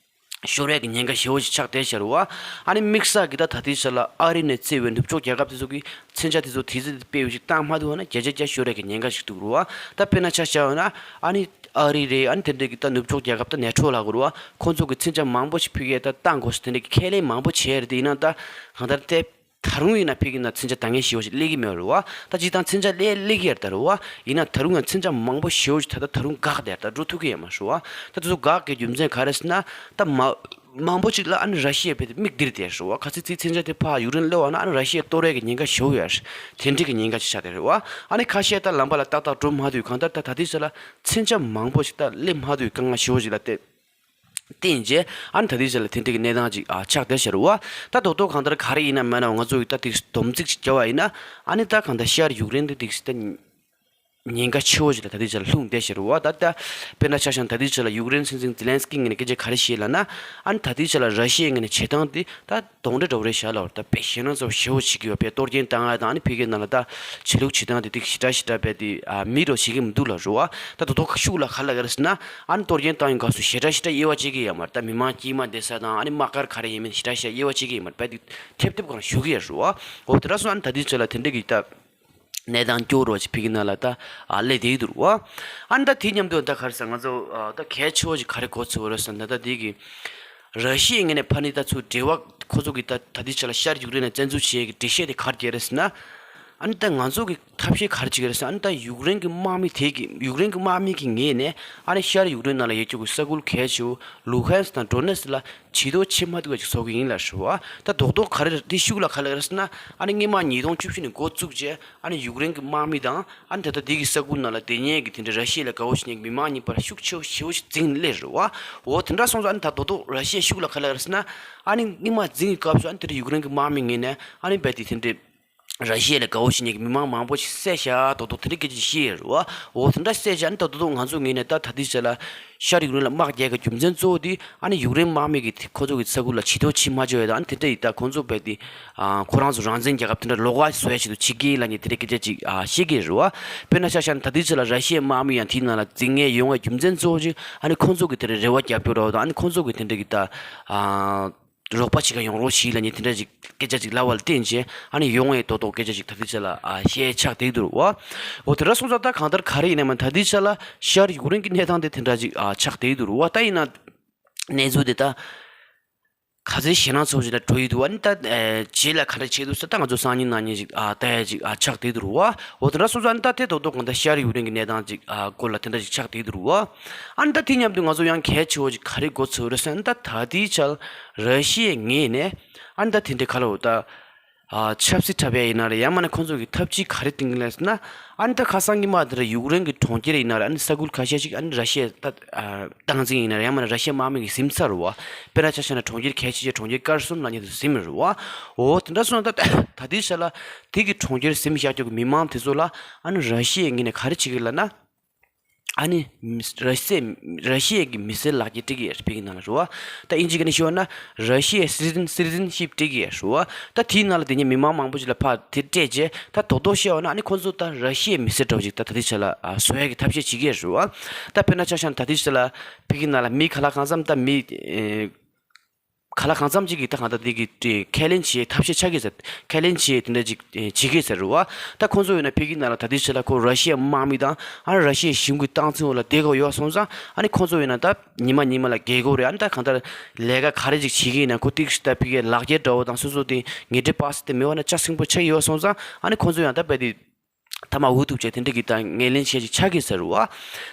ཤོར་ཡས་ཀྱི་ཉེན་ཁ་ཞེ་པོ་ཅིག་ཆགས་བསྡད་ཤག་རེད་བ། ཨ་ནི་དམིགས་བསལ་གྱི་ད་ད་ལྟའི་ཆ་ལ་ཨ་རི་ནས་བརྩིས་པའི་ནུབ་ཕྱོགས་རྒྱལ་ཁབ་དེ་ཚོ་གིས་མཚོན་ཆ་དེ་ཚོ་དེ་ཚོ་དཔེ་ཡོད་ཅིག་བཏང་མ་ཐུབ་པ་ན་བརྒྱ་ཆ་བརྒྱ་ཤོར་ཡས་ཀྱི་ཉེན་ཁ་ཞིག་འདུག་རེད་བ། ད་དཔེར་ན་ཆ་བཞག་པ་ན་ཨ་ནི་ཨ་རི་རེད། ཨ་ནི་དེ་འདྲ་གི་ད་ནུབ་ཕྱོགས་རྒྱལ་ཁབ་ད་ནེ་ཊོ་ལབ་དགོས་རེད་བ། ཁོང་ཚོ་གིས་མཚོན་ཆ་མང་པོ་ཞིག་ཕ་གིར་ད་བཏང་དགོས་ཟེར་དེ་འདྲ་གི་ཁས་ལེན་མང་པོ་བྱས་རེད། དེ་ཡིན་ན་ད་གང་ལྟར་དེ། ད་རུང་ཡིན་ན་ཕ་གི་ནང་མཚོན་ཆ་འདང་ངེས་ཞེ་པོ་ཞིག་སླེབས་ཀྱི་མེད་རེད་བ། ད་སྤྱིར་བཏང་མཚོན་ཆ་སླེབས་སླེབས་ཀྱི་ཡོད་རེད་ད་རེད་བ། ཡིན་ན་ད་རུང་ཡང་མཚོན་ཆ་མང་པོ་ཞེ་པོ་ཞིག་ད་ལྟ་ད་རུང་འགག་བསྡད་རེད། ད་འགྲོ་ཐུབ་ཀྱི་ཡོད་མ་རེད་བ། ད་དེ་ཚོ་འགག་གི་རྒྱུ་མཚན་ག་རེ་ཟེར་ན། ད་མ་ མང་པོ་ཅིག་ལ་ཨ་ནི་ར་ཤི་ཡ་བས་མིག་སྟེར་བསྡད་རེད་བ། ག་ཚོད་ཅིག་མཚོན་ཆ་དེ་ཕར་ཡུཀ་རེན་སླེབས་པ་ན་ཨ་ནི་ར་ཤི་ཡ་གཏོར་ཡས་ཀྱི་ཉེན་ཁ་ཞེ་པོ་ཡོད་རེད། དེ་འདྲ་གི་ཉེན་ཁ་ཅིག་ཆགས་བསྡད་རེད་བ། ཨ་ནི་ཁ་ཤས་ད་ལམ་པ་ལ་ཏག་ཏག་འགྲོ་མ་ཐུབ། གང་ལྟར་ད་ད་ལྟའི་ཆ་ལ་མཚོན་ཆ་མང་པོ་ཞིག་ད་སླེབས་མ་ཐུབ་པའི་དཀའ་ངལ་ཞེ་པོ་ཞིག་ལ་བརྟེན། བརྟེན་བྱས་ཨ་ནི་ད་ལྟའི་ཆ་ལ་དེ་འདྲ་གི་གནས་སྟངས་ཅིག་ཨ་ཆགས་བསྡད་ཤག་རེད་བ། ད་རྡོག་རྡོག་གང་ལྟར་ག་རེ་ཡིན་ན་མིན་ན་ང་ཚོ་གི་ད་དེ་སྡོམ་རྩིས་ཅིག་བརྒྱབ་པ་ཡིན་ན། ཨ་ནི་ད་གང་ལྟར་ཤར་ཡུཀ་རེན་དེ་དེ་ད་ཉེན་ཁ་ཆེ་བོ་ཞིག་ལ་ད་ལྟའི་ཆ་ལ་ལྷུང་བསྡད་ཤག་རེད་བ། ད་ལྟ་དཔེར་ན་ཆ་བཞག་ན་ད་ལྟའི་ཆ་ལ་ཡུཀ་རེན་སྲིད་འཛིན་ཛེ་ལན་སི་ཀི་ངོས་ནས་སྐད་ཆ་ག་རེ་བཤད་ལབ་ན། ཨ་ནི་ད་ལྟའི་ཆ་ལ་ར་ཤི་ཡའི་ངོས་ནས་བྱེད་སྟངས་དེ་ད་གདོན་འདྲེ་འདྲ་བོ་རེད་ཤག་ལབ་རེད། ད་དཔེ་ཞེད་སྣང་ཚ་པོ་ཞེ་པོ་བྱེད་ཀྱི་ཡོད་པས། གཏོར་སྐྱོན་བཏང་ཡ་དང་ཨ་ནི་ཕ་གིའི་ནང་ལ་ད་ཆོས་ལུགས་བྱེད་སྟངས་དེ་ཏིག་ཞེ་དྲག་ཞེ་དྲག་བས་དེ་ཨ་མིག་འདྲ་བོ་བྱེད་ཀྱི་མི་འདུག་ལབ་རེད་བ། ད་དོ་དོ་ཤུགས་ལ་ག་ལབ་ཀྱི་རེད་ཟེར་ན། ཨ་ནི་གཏོར་སྐྱོན་བཏང་ཡོང་སྐབས་སུ་ཞེ་དྲག་ཞེ་དྲག་དབྱེ་བ་ཕྱེ་གི་ཡོད་མ་རེད། ད་མི་མང་དཀྱུས་མ་བསྡད་ས་དང་ཨ་ནི་དམག་སྒར་ག་རེ་ཡིན་མིན་ཞེ་དྲག་ཞེ་དབྱེ་བ་ཕྱེ་གི་ཡོད་མ་རེད། བས་དེ་ཐེབས་ཐེབས་སྒང་ཞུགས་ཀྱི་ཡོད་རེད་བ། འོ་དེ་འདྲ་སོང་ཨ་ནི་ད་ལྟའི་ཆ་ལ་དེ་འདྲ་གི་ད་གནས་སྟངས་སྐྱོ་བོ་ཅིག་ཕ་གིའི་ནང་ལ་ད་ཨ་སླེབས་བསྡད་ཀྱི་འདུག་རེད་བ། ཨ་ནི་ད་དེ་མཉམ་དུ་ད་ག་རེ་ཟེར། ང་ཚོ་ཨ་ད་གལ་ཆེ་བོ་ཅིག་ག་རེ་གོ་ཚོད་རེད་ཟེར་ན། ད་ལྟ་དེ་གི་ར་ཤི་ཡའི་ངོས་ནས་ཕ་ནི་ད་ཚུར་འབྲེལ་བ་ཁོ་ཚོ་གི་ད་ད་ལྟའི་ཆ་ལ་ཤར་ཡུཀ་རེན་ལ་བཙན་འཛུལ་བྱེད་ཡས་ཀྱི་འགྲེལ་བཤད་དེ་ག་རེ་རྒྱག་རེད་ཟེར་ན། ཨ་ནི་ད་ང་ཚོ་གི་ཐབས་ཤེས་ག་རེ་བྱེད་ཀྱི་རེད་ཟེར་ན། ཨ་ནི་ད་ཡུཀ་རེན་གི་དམག་མི་དེ་གི་ཡུཀ་རེན་གི་དམག་མི་གི་ངོས་ནས་ཨ་ནི་ཤར་ཡུཀ་རེན་ནང་ལ་ཡོད་རྒྱུ་གི་ས་ཁུལ་གལ་ཆེ་བོ་ལུ་ཧན་སི་དང་ཌོ་ནེ་སི་ལ་བྱི་དོར་བྱེད་མ་ཐུབ་པ་ཅིག་བཟོ་གི་ཡིན་ལབ་རེད་བ། ད་རྡོག་རྡོག་ག་རེ་དེ་ཤུགས་ལ་ག་ལབ་རེད་ཟེར་ན། ཨ་ནི་སྔོན་མ་ཉིས་སྟོང་བཅུ་བཞི་ནས་འགོ་བཙུགས་རྗེས་ཨ་ནི་ཡུཀ་རེན་གི་དམག་མི་དང་ཨ་ནི་ད་ལྟ་དེ་གི་ས་ཁུལ་ནང་ལ་སྡོད་མཁན་གི་དེ་འདྲ་ར་ཤི་ཡ་ལ་དགའ་བོ་བྱེད་མཁན་གི་མི་མང་གཉིས་བར་ཤུགས་ཆེ་བོ་ཞེ་པོ་ཞིག་འཛིང་སླེབས་རེད་བ། འོ་དེ་འདྲ་སོང་ཙང་ཨ་ནི་ད་རྡོག་རྡོག་ར་ཤི་ཡ་ཤུགས་ལ་ག་ལབ་རེད་ཟེར་ན། ཨ་ནི་སྔོན་མ་འཛིང་གི་སྐབས་སུ་ཨ་ནི་དེ་འདྲ་ཡུཀ་རེན་གི་དམག་མི་ངོས་ནས་ཨ་ནི་རྦད་དེ་དེ་འདྲའི་ར་ཤི་ཡ་ལ་དགའ་བོ་བྱེད་མཁན་གྱི་མི་མང་མང་པོ་ཞིག་བསད་ཤག་རྡོག་རྡོག་དེ་འདྲ་སྐད་ཆ་བཤད་ཡོད་རེད་བ། འོ་དེ་འདྲ་བཤད་བྱས་ཨ་ནི་རྡོག་རྡོག་ང་ཚོ་ངོས་ནས་ད་ད་ལྟའི་ཆ་ལ་ཤར་ཡུཀ་རེན་ལ་དམག་རྒྱག་གི་རྒྱུ་མཚན་གཙོ་བོ་དེ་ཨ་ནི་ཡུཀ་རེན་དམག་མི་གིས་ཁོ་ཚོ་གི་ས་ཁུལ་ལ་བྱི་དོར་བྱེད་མ་བཅུག་ཡ་དང་། ཨ་ནི་དེ་འདྲ་ཡིན་ད་ཁོ་ཚོ་རྦད་དེ་ཨ་ཁོ་རང་ཚོ་རང་བཙན་རྒྱལ་ཁབ་དེ་འདྲ་ལོགས་ཀ་བཟོ་ཡ་ཆེད་དུ་བྱེད་ཀྱི་ཡིན་ལབ་མཁན་དེ་འདྲའི་སྐད་ཆ་ཅིག་ཨ་བཤད་ཀྱི་རེད་བ། དཔེར་ན་ཆ་བཞག་ན་ད་ལྟའི་ཆ་ལ་ར་ཤི་ཡའི་དམག་མི་ཡང་དེའི་ནང་ལ་འཛིང་མཁན་ཡོང་བའི་རྒྱུ་མཚན་གཙོ་བོ་ཅིག་ཨ་ནི་ཁོ་ཚོ་གི་དེ་འདྲའི་རེ་བ་རྒྱབ་རྒྱུ་འདྲ་བོ་དང་། ཨ་ནི་ཁོ་ཚོ་གི་དེ་འདྲའི་གི་ད་ཨ། རོགས་པ་བྱེད་ག་ཡོང་རོགས་བྱེད་ལབ་མཁན་དེ་འདྲ་ཅིག་སྐད་ཆ་ཅིག་ལབ་པ་ལ་བརྟེན་བྱས་ཨ་ནི་ཡོང་བའི་རྡོག་རྡོག་སྐད་ཆ་ཅིག་ད་ལྟའི་ཆ་ལ་ཨ་བཤད་ཆགས་བསྡད་འདུག་རེད་བ། འོ་དེ་འདྲ་སོང་ཙང་ད་གང་ལྟར་ག་རེ་ཡིན་ན་མིན་ད་ལྟའི་ཆ་ལ་ཤར་ཡུཀ་རེན་གྱི་གནས་སྟངས་དེ་དེ་འདྲ་ཅིག་ཨ་ཆགས་བསྡད་འདུག་རེད་བ། ད་ཡིན་ན་གནས་ཚུལ་དེ་ད་ག་ཚོད་ཞེད་སྣང་ཚ་པོ་ཞིག་ལ་འགྲོ་ཡི་འདུག་ཨ་ནི་ད་ཨེ་རྗེས་ལ་ག་འདྲ་བྱེད་འདུག་ཟེར་ད་ང་ཚོ་སང་ཉིན་གནངས་ཉིན་ཅིག་ཨ་ལྟ་ཡ་ཅིག་ཨ་ཆགས་བསྡད་འདུག་རེད་བ། འོ་དེ་འདྲ་སོང་ཙང་ཨ་ནི་ད་དེ་རྡོག་རྡོག་གང་ལྟར་ཤར་ཡུཀ་རེན་གྱི་གནས་སྟངས་ཅིག་ཨ་སྐོར་ལ་དེ་འདྲ་ཅིག་ཆགས་བསྡད་འདུག་རེད་བ། ཨ་ནི་ད་དེ་མཉམ་དུ་ང་ཚོ་ཡང་གལ་ཆེ་བོ་ཅིག་ག་རེ་གོ་ཚོད་རེད་ཟེར་ན། ད་ད་ལྟའི་ཆར་ར་ཤི་ཡའི་ངོས་ནས་ཨ་ནི་ད་དེ་འདྲའི་ག་ལབ་དགོས་ད། ཨ་ཆབ་སྲིད་འཁྲབ་ཡ་ཡིན་ན་རེད། ཡང་མིན་ན་ཁོང་ཚོ་གི་ཐབས་ཇུས་ག་རེ་བཏིང་གི་ལབ་ཟེར་ན། ཨ་ནི་ད་ཁ་སང་ཉི་མ་དེ་ར་ཡུཀ་རེན་གྱི་གྲོང་ཁྱེར་ཡིན་ན་རེད། ཨ་ནི་ས་ཁུལ་ཁ་ཤས་ཤིག་ཨ་ནི་ར་ཤི་ཡས་ད་ཨ་སྟངས་འཛིན་ཡིན་ན་རེད། ཡང་མིན་ན་ར་ཤི་ཡའི་དམག་མི་གིས་ཟིན་ཚར་རེད་བ། དཔེར་ན་ཆ་བཞག་ན་གྲོང་ཁྱེར་གལ་ཆེ་ཆེ་གྲོང་ཁྱེར་ཀར་སུན་ལབ་མཁན་དེ་ཟིན་རེད་བ། འོ་དེ་འདྲ་སོང་ན་ད་ད་ལྟའི་ཆ་ལ་དེ་གི་གྲོང་ཁྱེར་ཟིན་བཞག་རྒྱུ་གི་མི་མང་དེ་ཚོ་ལ་ཨ་ནི་ར་ཤི་ཡའི་ངོས་ནས་ག་རེ་བྱེད་ཀྱི་ལབ་ན། ཨ་ནི་མི་ར་ཤི་ཡའི་ར་ཤི་ཡའི་གི་མི་སེར་ལག་འཁྱེར་སྤྲད་ཀྱི་ཡོད་རེད། ཕ་གི་ནང་ལ་རེད་བ། ད་ཨིན་ཇི་སྐད་ནས་ཞུས་པ་ན་ར་ཤི་ཡའི་སི་ཊི་ཛན་སི་ཊི་ཛན་ཤིབ་སྤྲད་ཀྱི་ཡོད་རེད་བ། ད་དེའི་ནང་ལ་དེ་ཉིད་མི་མང་མང་པོ་ཞིག་ལ་ཕར་དེ་སྤྲད་རྗེས་ད་རྡོག་རྡོག་བཤད་པ་ན་ཨ་ནི་ཁོང་ཚོ་ད་ར་ཤི་ཡའི་མི་སེར་འདྲ་བོ་ཞིག་ད་ད་ལྟའི་ཆ་ལ་ཨ་བཟོ་ཡ་གི་ཐབས་ཤེས་བྱེད་ཀྱི་ཡོད་རེད་བ། ད་དཔེར་ན་ཆ་བཞག་ན་ད་ལྟའི་ཆ་ལ་ཕ་གི་ནང་ལ་མི་ག་ལ་གང་འཚམ་ད་མི་ཨེ། ག་ལ་གང་འཚམ་ཅིག་གིས་ད་གང་ལྟར་དེ་གི་དེ་ཁས་ལེན་བྱེད་ཐབས་ཤེས་ཆགས་ཀྱི་ཟེར། ཁས་ལེན་བྱེད་དེ་འདྲ་ཅིག་བྱེད་ཀྱི་ཟེར་རེད་བ། ད་ཁོང་ཚོ་ཡིན་ན་ཕ་གི་ནང་ལ་ད་ལྟའི་ཆ་ལ་ཁོ་ར་ཤི་ཡའི་དམག་མི་དང་ཨ་ར་ཤི་ཡའི་གཞུང་གི་སྟངས་འཛིན་འོག་ལ་བསྡད་དགོས་ཡོད་སོང་ཙང་། ཨ་ནི་ཁོང་ཚོ་ཡིན་ན་ད་ཉི་མ་ཉི་མ་ལ་རྒས་དགོས་རེད། ཨ་ནི་ད་གང་ལྟར་ལས་ཀ་ག་རེ་ཅིག་བྱེད་ཀྱི་ཡིན་ན་ཁོ་ཏིག་ཤི་ད་ཕ་གིའི་ལག་འཁྱེར་འདྲ་བོ་དང་སོ་སོ་དེ་ངལ་འབྲེལ་པ་སི་དེ་མེད་པ་ན་ཆ་ཚང་པོ་ཆགས་ཀྱི་ཡོད་སོང་ཙང་། ཨ་ནི་ཁོང་ཚོ་ཡང་ད་རྦད་དེ། ཐ་མག་འུ་ཐུག་བྱས་དེ་འདྲ་གི་ད་ངོས་ལེན་བྱས་ཅིག་ཆགས་ཀྱི་ཟེར་བ།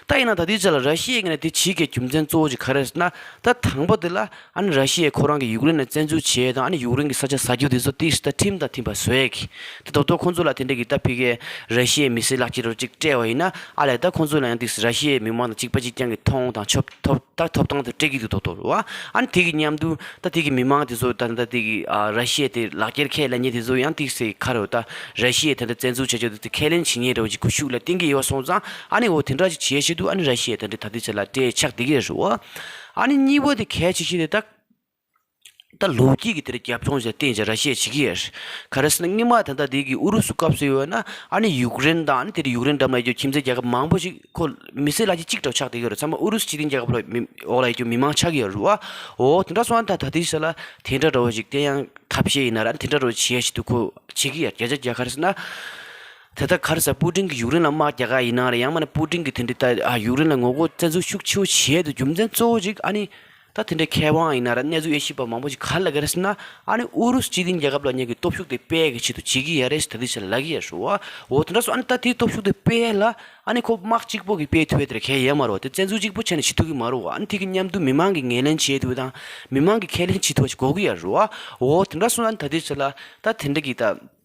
ད་ཡིན་ན་ད་ལྟའི་ཆ་ལ་ར་ཤི་ཡའི་ངོས་ནས་དེ་བྱེད་ཀྱི་རྒྱུ་མཚན་གཙོ་བོ་ཅིག་ག་རེ་རེད་ཟེར་ན། ད་དང་པོ་དེ་ལ་ཨ་ནི་ར་ཤི་ཡས་ཁོ་རང་གི་ཡུཀ་རེན་ལ་བཙན་འཛུལ་བྱས་དང་། ཨ་ནི་ཡུཀ་རེན་གྱི་ས་ཆ་ཟ་རྒྱུ་དེ་ཚོ་ཏིག་ཤི་ད་ཁྲིམས་དང་མཐུན་པ་བཟོ་ཡས་ཀྱི། ད་དོ་དོ་ཁོང་ཚོ་ལ་དེ་འདྲ་གི་ད་ཕ་གིའི་ར་ཤི་ཡའི་མི་སེར་ལག་འཁྱེར་རོ་ཅིག་སྤྲད་པ་ཡིན་ན། ཨ་ལས་ད་ཁོང་ཚོ་ལ་ཡང་ཏིག་ཤི་ར་ཤི་ཡའི་མི་མང་དང་གཅིག་པ་གཅིག་རྐྱང་གི་མཐོང་དང་ཆོབ་ཐོབ་ད་ཐོབ་ཐང་དེ་སྤྲད་ཀྱི་འདུག་དོ་དོ་རེད་བ། ཨ་ནི་དེ་གི་མཉམ་དུ་ད་དེ་གི་མི་མང་དེ་ཚོ་ད་ད་དེ་གི་ཨ་ར་ཤི་ཡ་དེ་ལག་འཁྱེར་ཁས་ལེན་མཁན་དེ་ཚོ་ཡང་ཏིག་སེ་ག་རེ་ད་ར་ཤི་ཡ་དེ་འདྲ་བཙན་འཛུལ་བྱ་རྒྱུ་དེ་ཁས་ལེན་བྱེད་མཁན་འདྲ་བོ་ཅིག་ཁོ་ཤུགས་ལ་བསྟན་གྱི་ཡོད་སོང་ཙང་། ཨ་ནི་འོ་དེ་འདྲ་ཅིག་བྱེད་ཆེད་དུ་ཨ་ནི་ར་ཤི་ཡ་དེ་འདྲ་ད་ལྟའི་ཆ་ལ་སྤྲད་ཆགས་བསྡད་ཀྱི་རེད་བ། ཨ་ནི་གཉིས་པ་དེ་གལ་ཆེ་ཤོས་དེ་ད། ད་ལོ་རྒྱུས་ཀྱི་དེར་རྒྱབ་ལྗོངས་ཞིག་བསྟན་བྱས་ར་ཤི་ཡས་བྱེད་ཀྱི་ཡོད། ག་རེ་ཟེར་ན་སྔོན་མ་ད་ལྟ་དེ་གི་ཨུ་རུ་སུ་སྐབས་སུ་ཡོད་ན་ཨ་ནི་ཡུཀ་རེན་དང་ཨ་ནི་དེར་ཡུཀ་རེན་འགྲམ་ལ་ཡོད་རྒྱུ་ཁྱིམ་མཚེས་རྒྱལ་ཁབ་མང་པོ་ཞིག་ཁོ་མི་སེར་ལག་འཁྱེར་གཅིག་འདྲ་ཆགས་བསྡད་ཡོད་རེད། ཚང་མ་ཨུ་རུ་སུ་སྤྱི་མཐུན་རྒྱལ་ཁབ་ལ་མི་འོག་ལ་ཡོད་རྒྱུ་མི་མང་ཆགས་ཀྱི་ཡོད་རེད་བ། འོ་དེ་འདྲ་སོང་ཙང་ད་ད་ལྟའི་ཆ་ལ་དེ་འདྲ་འདྲ་བོ་ཞིག་དེ་ཡང་ཐབས་ཤེས་ཡིན་ན་ར་དེ་འདྲ་འདྲ་བོ་བྱེད་ཡ་ཞིག་ཏུ་ཁོ་བྱེད་ཀྱི་ཡོད། བརྒྱ་ཆ་བརྒྱ་ག་རེ་ཟེར་ན། དེ་ལྟར་ག་རེ་ཟེར་པུ་ཏིན་གྱི་ཡུཀ་རེན་ལ་དམག་རྒྱག་ག་ཡིན་ན་ར་ཡང་མིན་ན་པུ་ཏིན་གྱི་དེ་འདྲའི་ད་ཡུཀ་རེན་ལ་ངོ་རྒོལ་བཙན་འཛུལ་ཤུགས་ཆེ་བོ་བྱེད་ཡ་དེ་རྒྱུ་མཚན་གཙོ་བོ་ཞིག་ཨ་ནི། ད་དེ་འདྲའི་མཁས་དབང་ཡིན་ན་ར་གནས་ཚུལ་དབྱེ་ཞིབ་པ་མང་པོ་ཞིག་ག་རེ་ལབ་ཀྱི་རེད་ཟེར་ན། ཨ་ནི་ཨུ་རུ་སུ་སྤྱི་མཐུན་རྒྱལ་ཁབ་ལབ་མཁན་གྱི་སྟོབས་ཤུགས་དེ་སྤེལ་གྱི་ཆེད་དུ་བྱེད་ཀྱི་ཡོད་རེད་ཟེར་ད་དེ་ཆ་ལ་ལབ་ཀྱི་ཡོད་རེད་བ། འོ་དེ་འདྲ་སོང་ཨ་ནི་ད་དེའི་སྟོབས་ཤུགས་དེ་སྤེལ་ལ་ཨ་ནི་ཁོ་དམག་གཅིག་པོ་གིས་སྤེལ་ཐུབ་ཡ་དེ་ར་གལ་ཡོད་མ་རེད་བ། དེ་བཙན་འཛུལ་གཅིག་པོ་བྱས་ནས་བྱེད་ཐུབ་ཀྱི་མ་རེད་བ། ཨ་ནི་དེ་གི་མཉམ་དུ་མི་མང་གིས་ངོས་ལེན་བྱེད་ཐུབ་དང་མི་མང་གིས་ཁས་ལེན་བྱེད་ཐུབ་པ་ཞིག་དགོས་ཀྱི་ཡོད་རེད་བ། འོ་དེ་འདྲ་སོང་ཨ་ནི་ད་དེ་ཆ་ལ་ད་དེ་འདྲ་གི་ད།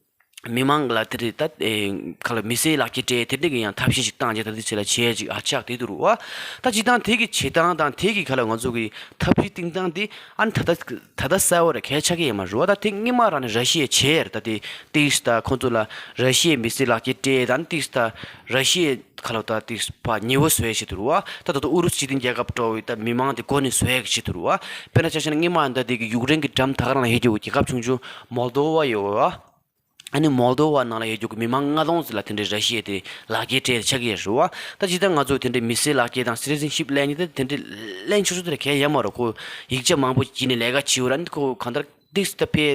མི་མང་ལ་དེ་རེད་ད། ཨེ། ཁ་ལ་མི་སེར་ལག་འཁྱེར་སྤྲད་དེ་འདྲ་གི་ཡང་ཐབས་ཤེས་ཤིག་བཏང་རྗེས་ད་དེ་ཆེ་ལ་བྱས་ཅིག་ཨ་ཆགས་བསྡད་འདུག་རུ་བ། ད་སྤྱིར་བཏང་དེ་གི་བྱེད་སྟངས་དང་དེ་གི་ཁ་ལ་ང་ཚོ་གི་ཐབས་ཤེས་བཏིང་སྟངས་དེ་ཨ་ནི་ད་ལྟ་ད་ལྟ་གསལ་བོ་ར་གལ་ཆགས་ཀྱི་ཡོད་མ་རུ་བ། ད་དེ་སྔོན་མ་རང་ནས་ར་ཤི་ཡས་བྱས་ཡར་ད་དེ་ཏིག་ད་ཁོང་ཚོ་ལ་ར་ཤི་ཡའི་མི་སེར་ལག་འཁྱེར་སྤྲད་ད་ནི་ཏིག་ད་ར་ཤི་ཡའི་ཁ་ལ་ད་ཏིག་ཕ་ཉེ་བོ་བཟོ་ཡས་བྱེད་འདུག་རུ་བ། ད་ད་ལྟ་ཨུ་རུ་སུ་སྤྱི་མཐུན་རྒྱལ་ཁབ་འགྲོ་བའི་ད་མི་མང་དེ་མགོ་ནས་བཟོ་ཡས་བྱེད་འདུག་རུ་བ། དཔེར་ན་ཆ་བཞག་ན་སྔོན་མ་ད་དེ་གི་ཡུཀ་རེན་གི་འགྲམ་ད་ག་རང་ལ་ཡོད་རྒྱུ་རྒྱལ་ཁབ་ཆུང་ཆུང་མོལ་དོ་བ་ཡོད་བ། ཨ་ནི་མོལ་དོ་བ་ནང་ལ་ཡོད་རྒྱུ་གི་མི་མང་ལྔ་སྟོང་ཙམ་ལ་དེ་འདྲའི་ར་ཤི་ཡ་དེ་ལག་འཁྱེར་སྤྲད་ཆགས་ཀྱི་ཡོད་རེད་བ། ད་ཇི་ལྟར་ང་ཚོ་དེ་འདྲའི་མི་སེར་ལག་འཁྱེར་དང་སི་ཊི་ཟན་ཤིབ་ལེན་མཁན་དེ་དེ་འདྲའི་ལེན་ཆོག་ཆོག་དེ་ལ་གལ་ཡོད་མ་རེད། ཁོ་ཡིག་ཆ་མང་པོ་བྱིན་ནས་ལས་ཀ་བྱེད་འོ་ར་ནི་ཁོ་གང་ལྟར་ཏིག་ད་པའི་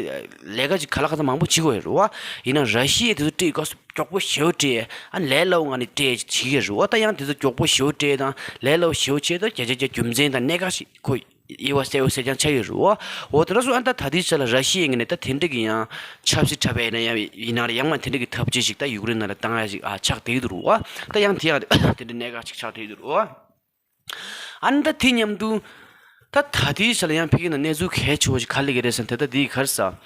ལས་ཀ་ཅིག་ག་ལ་ག་ཚ་མང་པོ་བྱེད་དགོས་ཡོད་རེད་བ། ཡིན་ན་ར་ཤི་ཡ་དེ་ཚོ་སྤྲད་དགོས་མགྱོགས་པོ་ཞེ་པོ་སྤྲད་ཨ་ནི་ལས་སླ་བོ་ངང་ནས་སྤྲད་བྱེད་ཀྱི་ཡོད་རེད་བ། ད་ཡང་དེ་ཚོ་མགྱོགས་པོ་ཞེ་པོ་སྤྲད་དང་ལས་སླ་བོ་ཞེ་པོ་བྱས་ད་བརྒྱ་ཆ་བརྒྱ་རྒྱུ་མཚན་དང་གནད་འགག་ཞིག་ཁོ། དབྱེ་བ་གསལ་བོ་གསལ་རྐྱང་ཆགས་ཡོད་རེད་བ། འོ་དེ་འདྲ་སོང་ཨ་ནི་ད་ད་ལྟའི་ཆ་ལ་ར་ཤི་ཡའི་ངོས་ནས་ད་དེ་འདྲ་གི་ཡང་ཆབ་སྲིད་འཁྲབ་པ་ཡིན་ན་ཡང་ཡིན་ན་རེད་ཡང་མ་དེ་འདྲ་གི་ཐབས་ཇུས་ཤིག་ད་ཡུཀ་རེན་ནང་ལ་བཏང་ཡ་ཞིག་ཨ་ཆགས་བསྡད་ཀྱི་འདུག་རུ་བ། ད་ཡང་དེ་ཡང་དེ་འདྲ་གནད་འགག་ཅིག་ཆགས་བསྡད་ཀྱི་འདུག་རུ་བ། ཨ་ནི་ད་དེ་མཉམ་དུ་ད་ད་ལྟའི་ཆ་ལ་ཡང་ཕ་གི་ནང་གནས་ཚུལ་གལ་ཆེ་བོ་ཞིག་ག་རེ་སླེབས་ཀྱི་རེད་ཟེར་ན་དེ་ད་དེའི་ག་རེ་ཟ།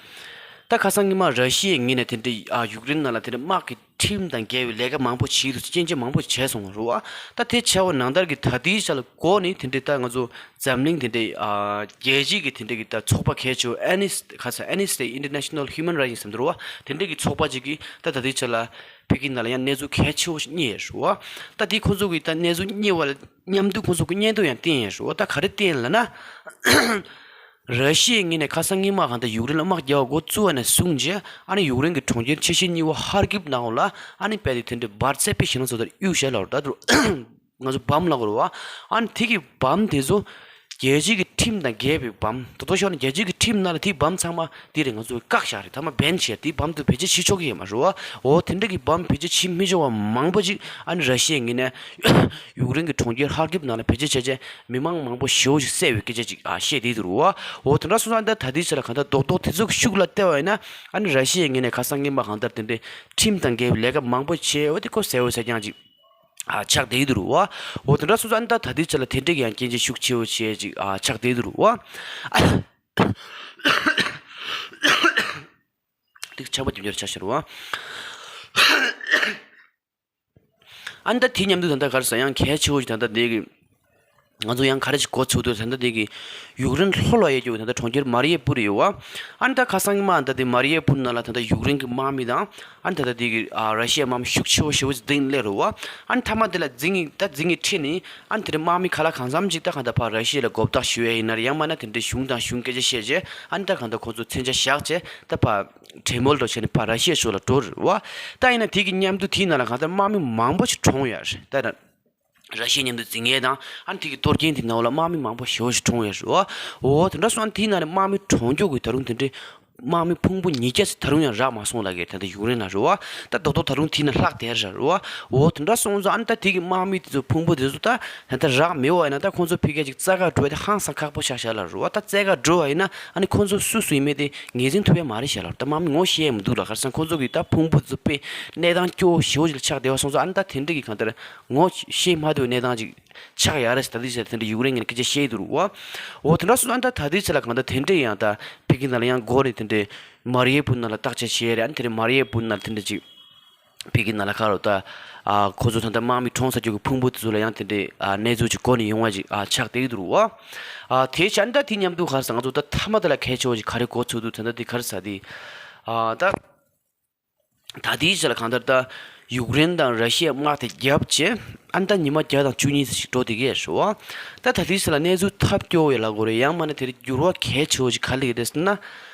ད་ཁ་སང་ཉི་མ་ར་ཤི་ཡའི་ངོས་ནས་དེ་འདྲ་ཨ་ཡུཀ་རེན་ནང་ལ་དེ་འདྲ་དམག་གི་ཁྲིམས་དང་འགལ་བའི་ལས་ཀ་མང་པོ་བྱེད་འདུག་སྐྱོན་བརྗོད་མང་པོ་བྱས་སོང་རུ་བ། ད་དེ་བྱས་པ་ནང་ལྟར་གྱི་ད་ལྟའི་ཆ་ལ་གོ་ནི་དེ་འདྲའི་ད་ང་ཚོ་འཛམ་གླིང་དེ་འདྲའི་ཨ་རྒྱལ་སྤྱིའི་གི་དེ་འདྲའི་གི་ད་ཚོགས་པ་གལ་ཆེ་བོ་ཨེ་ནི་སི་ཁ་ས་ཨེ་ནི་སི་ཊི་ཨིན་ཊར་ནེ་ཤ་ནལ་ཧིའུ་མན་རའེ་ཊི་ཟེར་འདུག་རུ་བ། དེ་འདྲའི་གི་ཚོགས་པ་ཅིག་གིས་ད་ད་ལྟའི་ཆ་ལ་ཕ་གི་ནང་ལ་ཡང་གནས་ཚུལ་གལ་ཆེ་བོ་ཞིག་རྙེད་རུ་བ། ད་དེ་ཁོ་ཚོ་གི་ད་གནས་ཚུལ་རྙེད་པ་ལ་མཉམ་དུ་ཁོ་ཚོ་གི་སྙན་ཐོ་ཡང་བསྟན་ཡོད་རུ་བ། ད་ག་རེ་བསྟན་ལབ་ན། ར་ཤི་ཡའི་ངོས་ནས་ཁ་སང་སྔོན་མ་གང་ལྟར་ཡུཀ་རེན་ལ་དམག་རྒྱག་པ་འགོ་བཙུགས་པ་ནས་བཟུང་རྗེས་ཨ་ནི་ཡུཀ་རེན་གྱི་གྲོང་ཁྱེར་ཆེ་ཤོས་གཉིས་པོ་ཧར་ཀིབ་ནང་ལ་ཨ་ནི་དཔེ་དེ་དེ་འདྲའི་འབར་རྫས་དཔེ་ཞེད་སྣང་ཚ་ཚ་གཡུག་བཞག་ལབ་རུ་ད་དུ་ང་ཚོ་བམ་ལབ་དགོས་རུ་བ། ཨ་ནི་དེ་གི་བམ་དེ་ཚོ་རྒྱལ་སྤྱིའི་གི་ཁྲིམས་དང་འགལ་བའི་བམ་དོ་དོ་ཤོར་ནས་རྒྱལ་སྤྱིའི་གི་ཁྲིམས་ནང་ལ་དེའི་བམ་ཚང་མ་དེ་རེད་ང་ཚོ་བཀག་བཞག་རེད། ཐ་མ་བེན་བྱས་དེའི་བམ་དེ་བེད་སྤྱོད་བྱེད་ཆོག་གི་ཡོད་མ་རེད་བ། འོ་དེ་འདྲ་གི་བམ་བེད་སྤྱོད་བྱེད་མི་ཆོག་པ་མང་པོ་ཅིག་ཨ་ནི་ར་ཤི་ཡའི་ངོས་ནས་ཡུཀ་རེན་གྱི་གྲོང་ཁྱེར་ཧར་ཀིབ་ནང་ལ་བེད་སྤྱོད་བྱས་རྗེས་མི་མང་མང་པོ་ཞེ་པོ་ཞིག་བསད་པའི་སྐད་ཆ་ཅིག་ཨ་བཤད་བསྡད་འདུག་རུ་བ། འོ་དེ་འདྲ་སོང་ཙང་ད་ད་ལྟའི་ཆ་ལ་གང་ལྟར་རྡོག་རྡོག་དེ་ཚོ་གི་ཤུགས་ལ་བལྟས་པ་ཡིན་ན་ཨ་ནི་ར་ཤི་ཡའི་ངོས་ནས་ཁ་སང་སྔོན་མ་གང་ལྟར་དེ་འདྲའི་ཁྲིམས་དང་འགལ་བའི་ལས་ཀ་མང་པོ་བྱས་འོ་དེ་ཁོ་གསལ་བོ་གསལ་རྐྱང་ཅིག་ཨ་ཆགས་བསྡད་འདུག་རུ་བ། འོ་དེ་འདྲ་སོང་ཙང་ཨ་ནི་ད་ད་ལྟའི་ཆ་ལ་དེ་འདྲའི་གི་ཡང་སྐྱོན་བརྗོད་ཤུགས་ཆེ་བོ་བྱས་ཅིག་ཨ་ཆགས་བསྡད་འདུག་རུ་བ། དེ་ཆགས་པ་རྒྱབ་འགྱུར་ཆགས་ཤར་བ། ཨ་ནི་ད་དེ་མཉམ་དུ་ད་ལྟ་ག་རེ་ཟ་ཡང་གལ་ཆེ་བོ་ཞིག་ད་ལྟ་དེ་གི་ང་ཚོ་ཡང་ག་རེ་ཞིག་གོ་ཚུགས་འདུག་ད་ལྟ་དེ་གི་ཡུཀ་རེན་ལྷོ་ལ་ཡོད་རྒྱུ་ད་ལྟ་གྲོང་ཁྱེར་མ་རི་ཡེ་པུར་ཡོད་བ། ཨ་ནི་ད་ཁ་སང་ཉི་མ་ད་ལྟ་མ་རི་ཡེ་པུར་ནང་ལ་ད་ལྟ་ཡུཀ་རེན་གི་དམག་མི་དང་ཨ་ནི་ད་ལྟ་དེ་གི་ཨ་ར་ཤི་ཡ་དམག་མི་ཤུགས་ཆེ་བོ་ཞེ་བོ་ཞིག་འདུག་སླེབས་རེད་བ། ཨ་ནི་མཐའ་མ་དེ་ལ་འཛིང་གི་ད་འཛིང་གི་ཁྲིད་ནི་ཨ་ནི་དེ་འདྲ་དམག་མི་ག་ལ་གང་འཚམ་ཅིག་ད་གང་ལྟར་ཕར་ར་ཤི་ཡ་ལ་མགོ་བཏགས་ཞུ་ཡ་ཡིན་ན་རེད། ཡང་མིན་ན་དེ་འདྲའི་གཞུང་དང་གཞུང་སྐད་ཆ་བཤད་རྗེས་ཨ་ནི་ད་གང་ལྟར་ཁོང་ཚོ་མཚོན་ཆ་བཞག་རྗེས་ད་ཕར། གྲོས་མོལ་འགྲོ་བྱས་ནས་ཕར་ར་ཤི་ཡའི་ཕྱོགས་ལ་འགྲོ་རེད་བ། ད་ཡིན་ན་དེ་གི་མཉམ་དུ་དེའི་ནང་ལ་གང་ལྟར་དམག་མི་མང་པོ་ཞིག་གྲོངས་ཡོད་རེད་ད། ར་ཤི་ཡའི་མཉམ་དུ་འཛིང་ཡས་དང་ཨ་ནི་དེ་གི་གཏོར་སྐྱོན་དེ་ནང་ལ་དམག་མི་མང་པོ་ཞེ་པོ་ཞིག་གྲོངས་ཡོད་རེད་བ། འོ་དེ་འདྲ་སོང་ཨ་ནི་དེའི་ནང་ལ་དམག་མི་གྲོངས་རྒྱུ་གི་ད་རུང་དེ་འདྲའི་དམག་མི་ཕུང་པོ་ཉིས་བརྒྱ་ཙམ་ད་རུང་ཡང་རག་མ་སོང་ལབ་ཀྱི་ད་ལྟ་ཡུཀ་རེན་ལ་རེད་བ། ད་རྡོག་རྡོག་ད་རུང་དེའི་ནང་ལྷག་བསྡད་རེད་བ། འོ་དེ་འདྲ་སོང་ཙང་ཨ་ནི་ད་དེ་གི་དམག་མི་དེ་ཚོ་ཕུང་པོ་དེ་ཚོ་ད་ད་ལྟ་རག་མེད་པ་ཡིན་ན་ད་ཁོང་ཚོ་ཕ་གི་ཅིག་རྩ་ཁ་འགྲོ་ཡ་དེ་ཧང་སང་ཁག་པོ་ཆགས་ཤག་ལབ་རེད་བ། ད་རྩ་ཁ་འགྲོ་བ་ཡིན་ན་ཨ་ནི་ཁོང་ཚོ་སུ་སུ་ཡིན་མིན་དེ། ངོས་འཛིན་ཐུབ་ཡ་མ་རེད་ཤག་ལབ། ད་དམག་མི་ངོ་ཤེས་ཡ་མི་འདུག་ལབ། ཁ་སང་ཁོང་ཚོ་གིས་ད་ཕུང་པོ་ཚོ་དཔེ་གནས་སྟངས་སྐྱོ་བོ་ཞེ་པོ་ཅིག་ལ་ཆགས་བསྡད་པ་སོང་ཙང་ཨ་ནི་ད་དེ་འདྲ་གི་གང་ལྟར་ངོ་ཤེས་མ་ཐུབ་པའི་གནས་སྟངས་ཅིག་ཆགས་ཡ་རེད་ཟེར་ད་དེ་ཟེར་དེ་འདྲ་ཡུཀ་རེན་གྱི་སྐད་ཆ་བཤད་འདུག་རུ་བ། འོ་དེ་འདྲ་སོང་ཙང་ཨ་ནི་ད་ད་དེ་ཚེ་ལ་གང་ལྟར་དེ་འདྲ་ཡང་ད་ཕ་གི་ནང་ལ་ཡང་འགོ་ནས་དེ་འདྲ་མ་རི་ཡེ་པུར་ནང་ལ་བརྟག་དཔྱད་བྱས་རེད། ཨ་ནི་དེ་འདྲ་མ་རི་ཡེ་པུར་ནང་ལ་དེ་འདྲ་ཅིག་ཕ་གི་ནང་ལ་ཁ་རོ་ད་ཨ་ཁོ་ཚོ་ད་ལྟ་དམག་མི་གྲོངས་ཚར་རྒྱུ་གི་ཕུང་པོ་དེ་ཚོ་ལ་ཡང་དེ་འདྲའི་ཨ་གནས་ཚུལ་ཅིག་གོ་ནས་ཡོང་བ་ཅིག་ཨ་ཆགས་བསྡད་ཀྱི་འདུག་རུ་བ། ཨ་དེ་བྱས་ཨ་ནི་ད་དེ་མཉམ་དུ་ག་རེ་ཟ་ང་ཚོ་ད་མཐའ་མ་དེ་ལ་གལ་ཆེ་བ་ཅིག་ག་རེ་གོ་ཚུགས་འདུག་ད་ལྟ་དེ་ག་རེ་ཟ་དེ་ཨ་ད། ད་ལྟའི་ཆ་ལ་གང་ལྟར་ད་ཡུཀ་རེན་དང་ར་ཤི་ཡ་དམག་དེ་བརྒྱབ་རྗེས་ཨ་ནི་ད་ཉི་མ་བརྒྱ་དང་བཅུ་གཉིས་ཙམ་ཞིག་འགྲོ་བསྡད་ཀྱི་ཡོད་རེད་བ། ད་ད་ལྟའི་ཆ་ལ་གནས་ཚུལ་ཐབས་སྐྱོ་བོ་ཡོད་ལབ་དགོས་རེད། ཡང་མིན་ན་དེ་རིང་འགྱུར་བ་གལ་ཆེ་བོ་ཞིག་ག་རེ་སླེབས་ཀྱི་རེད་ཟེར་ན།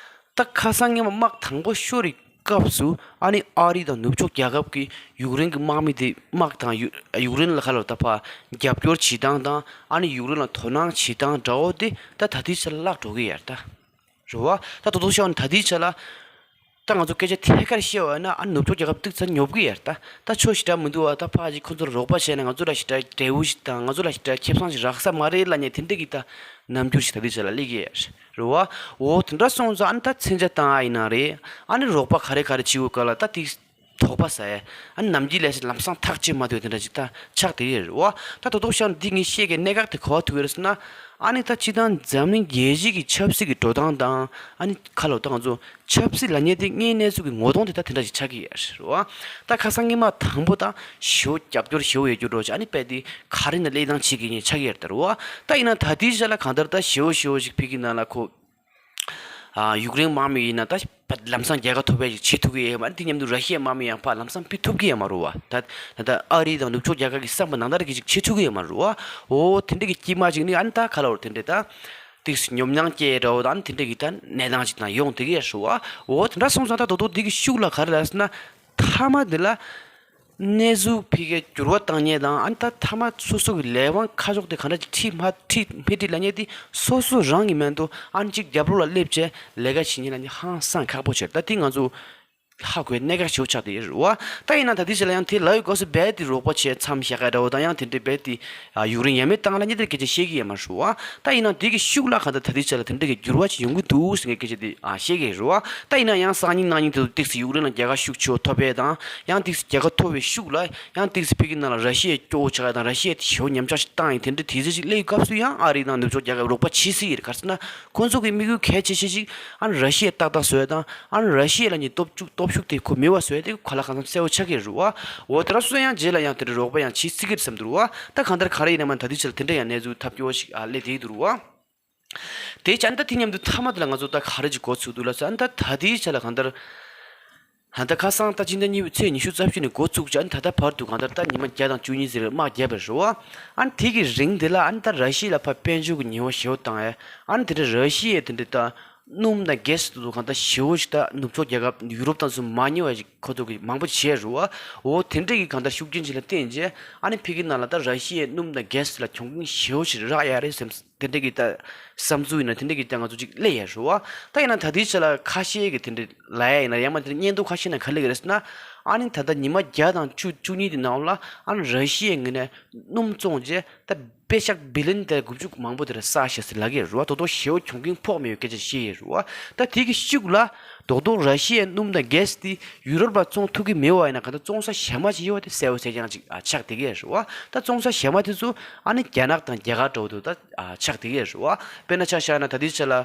ད་ཁ་སང་སྔོན་མ་དམག་དང་པོ་ཤོར་བའི་སྐབས་སུ་ཨ་ནི་ཨ་རི་དང་ནུབ་ཕྱོགས་རྒྱལ་ཁབ་ཀྱིས་ཡུཀ་རེན་གྱི་དམག་མི་དེ་དམག་དང་ཡུ་ཡུཀ་རེན་ལ་ཁ་ལོ་ད་ཕར་རྒྱབ་སྐྱོར་བྱེད་སྟངས་དང་ཨ་ནི་ཡུཀ་རེན་ལ་དོ་སྣང་བྱེད་སྟངས་འདྲ་བོ་དེ་ད་ད་ལྟའི་ཆ་ལ་བརླག་འགྲོ་གི་ཡོད་རེད་ད། རེད་བ། ད་དོ་དོ་ཤོར་ནས་ད་ལྟའི་ཆ་ལ། ད་ང་ཚོ་སྐད་ཆ་ཐད་ཀར་བཤད་པ་ཡིན་ན། ཨ་ནུབ་ཕྱོགས་རྒྱལ་ཁབ་ཏིག་ཙམ་ཉོབ་གི་ཡོད་རེད། ད་ད་ཕྱོགས་ཞེ་དྲག་མི་འདུག་བ། ད་ཕར་ཅིག་ཁོ་ཚོར་རོགས་པ་བྱས་ན་ང་ཚོ་ལ་ཞེ་དྲག་འབྲས་བུ་ཞིག་དང་ང་ཚོ་ལ་ཞེ་དྲག་ཁེ་བཟང་ཞིག་རག་ས་མ་རེད་ལབ་མཁན་དེ་འདྲ་གི་ད་རྣམ་འགྱུར་ཞིག་ད་ལྟའི་ཆ་ལ་སླེབས་ཀྱི་ཡོད་རེད་བ། འོ་དེ་འདྲ་སོང་ཙང་ཨ་ནི་ད་མཚོན་ཆ་བཏང་ཡ་ཡིན་ན་རེད། ཨ་ནི་རོགས་པ་ག་རེ་ག་རེ་བྱེད་དགོས་ག་ལ་ད་ཏིག་དོགས་པ་ཟ་ཡ། ཨ་ནི་ནམ་རྒྱུན་ལས་ལམ་སང་ཐག་བཅད་མ་ཐུབ་དེ་འདྲ་ཅིག་ད་ཆགས་བསྡད་ཡོད་རེད་བ། ད་དོ་དོག་ཤར་འདི་ངས་བཤད་མཁན་གནད་འགག་དེ་ག་པར་ཐུག་ཡོད་རེད་ཟེར་ན། ཨ་ནི་ད་སྤྱིར་བཏང་འཛམ་གླིང་རྒྱལ་སྤྱི་གི་ཆབ་སྲིད་ཀྱི་འགྲོ་སྟངས་དང་། ཨ་ནི་ཁ་ལོ་ད་ང་ཚོ་ཆབ་སྲིད་ལབ་མཁན་དེ་དངོས་གནས་ཚུལ་གྱི་ངོ་གདོང་དེ་ད་དེ་འདྲ་ཞིག་ཆགས་ཀྱི་ཡོད་རེད་བ། ད་ཁ་སང་སྔོན་མ་དང་པོ་ད་ཞེ་པོ་རྒྱབ་སྐྱོར་ཞེ་པོ་ཡོད་རྒྱུ་འགྲོ་ཅིག་ཨ་ནི་དཔེ་དེ་ག་རེ་ན་གླེང་སྟངས་བྱེད་ཀྱི་ཡིན་ཆགས་ཀྱི་ཡོད་རེད་བ། ད་ཡིན་ན་ད་ལྟའི་ཆ་ལ་གང་ལྟར་ད་ཞེ་པོ་ཞེ་པོ་ཞིག་ཕ་གི་ནང་ལ་ཁོ། ཨ་ཡུཀ་རེན་དམག་མི་ཡིན་ན་ད་ལམ་སང་རྒྱལ་ཁ་ཐོབ་པའི་ཞིག་བྱེད་ཐུབ་ཀྱི་ཡོད་མ་རེད། དེ་མཉམ་དུ་ར་ཤི་ཡའི་དམག་མི་ཡང་ཕར་ལམ་སང་ཕུད་ཐུབ་ཀྱི་ཡོད་མ་རེད་བ། ད་ད་ལྟ་ཨ་རི་དང་ནུབ་ཕྱོགས་རྒྱལ་ཁབ་ཀྱི་བསམ་པ་ནང་ལྟར་གྱི་ཞིག་བྱེད་ཐུབ་ཀྱི་ཡོད་མ་རེད་བ། འོ་དེ་འདྲ་གི་དཀྱིལ་མ་ཅིག་ནི་ཨ་ནི་ད་ག་ལ་བར་དེ་འདྲ་ད། ཏིག་ཙམ་ཉོབ་མྱངས་སྐྱེས་འདྲ་བོ་དང་དེ་འདྲ་གི་ད་གནས་སྟངས་ཅིག་དང་ཡོང་བསྡད་ཀྱི་ཡོད་རེད་བ། འོ་དེ་འདྲ་སོང་ཙང་ད་དོ་དོ་འདི་གི་ཤུགས་ལ་ག་རེ་ལབ་ཟེར་ན། མཐའ་མ་འདི་ལ་གནས་ཚུལ་ཕ་གིར་འགྱུར་བ་བཏང་མཁན་དང་། ཨ་ནི་ད་མཐའ་མ་སོ་སོ་གི་ལས་དབང་ཁ་ཕྱོགས་དེ་ག་འདྲ་ཅིག་ཁྲིད་མ་ཁྲིད་མི་ཁྲིད་ལབ་མཁན་དེ་སོ་སོ་རང་གི་མེད་དུ་ཨ་ནི་ཅིག་རྒྱབ་ལོགས་ལ་སླེབས་བྱས་ལས་ཀ་བྱེད་མཁན་ལབ་མཁན་ཧང་སང་ཁག་པོ་ཆེ་རེད། ད་དེ་ང་ཚོ་ཧ་གོ་ཡ་གནད་འགག་ཆེ་བོ་ཆགས་བསྡད་ཡོད་རེད་བ། ད་ཡིན་ན་ད་ལྟའི་ཆ་ལ་ཡང་དེ་ལབ་ཡོད་སྐབས་སུ་རྦད་དེ་རོགས་པ་བྱས་མཚམས་བཞག་ཡ་འདྲ་བོ་དང་། ཡང་དེ་འདྲའི་རྦད་དེ་ཡུཀ་རེན་ཡ་མེད་བཏང་ལབ་མཁན་དེ་སྐད་ཆ་བཤད་ཀྱི་ཡོད་མ་རེད་བ། ད་ཡིན་ན་དེ་གི་ཤུགས་ལ་གང་ལྟར་ད་ལྟའི་ཆ་ལ་དེ་འདྲ་གི་འགྱུར་བ་ཞིག་ཡོང་གི་འདུག་ཟེར་མཁན་སྐད་ཆ་དེ་བཤད་ཀྱི་ཡོད་རེད་བ། ད་ཡིན་ན་ཡང་སང་ཉིན་གནངས་ཉིན་དེ་ཚོ་ཏིག་ཙམ་ཡུཀ་རེན་ལ་རྒྱལ་ཁ་ཤུགས་ཆེ་བོ་ཐོབ་པ་དང་། ཡང་ཏིག་ཙམ་རྒྱལ་ཁ་ཐོབ་པའི་ཤུགས་ལ་ཡང་ཏིག་ཙམ་ཕ་གི་ནང་ལ་ར་ཤི་ཡ་སྐྱོ་བོ་ཆགས་ཡ་དང་། ར་ཤི་ཡ་དེ་ཞེ་པོ་ཉམས་ཆག་ཞིག་བཏང་ཡིན། དེ་འདྲ་དུས་ཚོད་ཅིག་སླེབས་སྐབས་སུ་ཡང་ཨ་རི་དང་ནུབ་ཕྱོགས་རྒྱལ་ཁབ་རོགས་པ་བྱེད་སྲིད་ཀྱི་རེད། ག་རེ་ཟེར་ན། ཁོང་ཚོ་གི་དམིགས་ཡུལ་གལ་ཆེ་ཤོས་ཤིག་ཨ་ནི་ར་ཤི་ཡ་ཏག་ཏག་བཟོ་ཡ་དང་། ཨ་ནི་ར་ཤི་ཡ་ལ་ནི་སྟོབས་ཤུགས་སྟོབས་ཤུགས་དེ་ཁོ་མེད་པ་བཟོ་ཡ་དེ་ཁོ་ལ་གང་འཚམ་གསལ་པོ་ཆགས་ཀྱི་རེད་བ། འོ་དེ་འདྲ་སོང་ཙང་ཡང་རྗེས་ལ་ཡང་དེ་འདྲ་རོགས་པ་ཡང་བྱེད་སྲིད་ཀྱི་རེད་བསམ་འདུག་བ། ད་གང་ལྟར་ག་རེ་ཡིན་ན་མ་ད་ལྟའི་ཆ་ལ་དེ་འདྲ་ཡང་གནས་ཚུལ་ཐབས་སྐྱོ་བོ་ཞིག་ཨ་སླེབས་བསྡད་འདུག་བ། དེ་བྱས་ཨ་ནི་ད་དེ་མཉམ་དུ་མཐའ་མ་དེ་ལ་ང་ཚོ་ད་ག་རེ་ཅིག་འགོ་ཚུགས་འདུག་ལབ་ཙང་། ཨ་ནི་ད་ད་ལྟའི་ཆ་ལ་གང་ལྟར། ད་ལྟ་ཁ་སང་ད་སྤྱི་ཟླ་གཉིས་པའི་ཚེས་ཉི་ཤུ་རྩ་བཞི་ནས་འགོ་བཙུགས་བྱས་ཨ་ནི་ད་ལྟ་བར་དུ་གང་ལྟར་ད་ཉི་མ་བརྒྱ་དང་བཅུ་གཉིས་ཟེར་དམག་བརྒྱབ་པ་རེད་བ། ཨ་ནི་དེ་གི་རིང་དེ་ལ་ཨ་ནི་ད་ར་ཤི་ཡ་ལ་ཕར་དཔལ་འབྱོར་གྱི་ཉེས་པ་ཞེ་པོ་བཏང་ཡ། ཨ་ནི་དེ་འདྲ་ར་ཤི་ཡས་དེ་འདྲ་ད་སྣུམ་དང་གྷེ་སི་དེ་ཚོ་གང་ལྟར་ཞེ་པོ་ཞིག་ད་ནུབ་ཕྱོགས་རྒྱལ་ཁབ་ཡུ་རོབ་དང་ཚོ་མ་ཉོ་བ་ཞིག་ཁོ་ཚོ་གི་མང་པོ་བྱས་རེད་བ། འོ་དེ་འདྲ་གི་གང་ལྟར་ཤུགས་རྐྱེན་ཅིག་ལ་བརྟེན་བྱས་ཨ་ནི་ཕ་གི་ནང་ལ་ད་ར་ཤི་ཡས་སྣུམ་དང་གྷེ་སི་ལ་གྱོང་གུན་ཞེ་པོ་ཞིག་རག་ཡ་རེད་བསམ། དེ་འདྲ་གི་ད་བསམ་ཚུལ་ཡིན་ན་དེ་འདྲ་གི་ད་ང་ཚོ་ཅིག་སླེབས་ཡ་རེད་བ། ད་ཡིན་ན་ད་ལྟའི་ཆ་ལ་ཁ་ཤས་ཀྱི་དེ་འདྲ་ལབ་ཡ་ཡིན་ན། ཡང་མ་དེ་འདྲ་བརྙན་ཐུང་ཁ་ཤས་ནང་ག་རེ་སླེབས་ཀྱི་རེད་ཟེར་ན། ཨ་ནི་ད་ལྟ་ཉི་མ་བརྒྱ་དང་བཅུ་བཅུ་གཉིས་དེ་ནང་ལ་ཨ་ནི་ར་ཤི་ཡའི་ངོས་ནས་སྣུམ་བཙོང་བྱས་ད་པེ་ཤག་བི་ལི་ཡོན་དེ་དགུ་བཅུ་མང་པོ་དེ་འདྲ་བསགས་ཤག་ཟེར་ལབ་ཀྱི་ཡོད་རེད་བ། དོ་དོ་ཞེ་པོ་གྱོང་གུན་ཕོག་མེད་པའི་སྐད་ཆ་བཤད་ཡོད་རེད་བ། ད་དེ་གི་ཤུགས་ལ་རྡོག་རྡོག་ར་ཤི་ཡའི་སྣུམ་དང་གྷེ་སི་དེ་ཡུ་རོབ་ལ་བཙོང་ཐུབ་ཀྱི་མེད་པ་ཡིན་ན་གང་ལྟར་བཙོང་ས་གཞན་པ་ཅིག་ཡོད་པ་དེ་གསལ་པོ་གསལ་རྐྱང་ཅིག་ཨ་ཆགས་བསྡད་ཀྱི་ཡོད་རེད་བ། ད་བཙོང་ས་གཞན་པ་དེ་ཚོ་ཨ་ནི་རྒྱ་ནག་དང་རྒྱ་གར་འདྲ་བོ་འདུག་ད་ཨ་ཆགས་བསྡད་ཀྱི་ཡོད་རེད་བ། དཔེར་ན་ཆ་བཞག་ན་ད་ལྟའི་ཆ་ལ་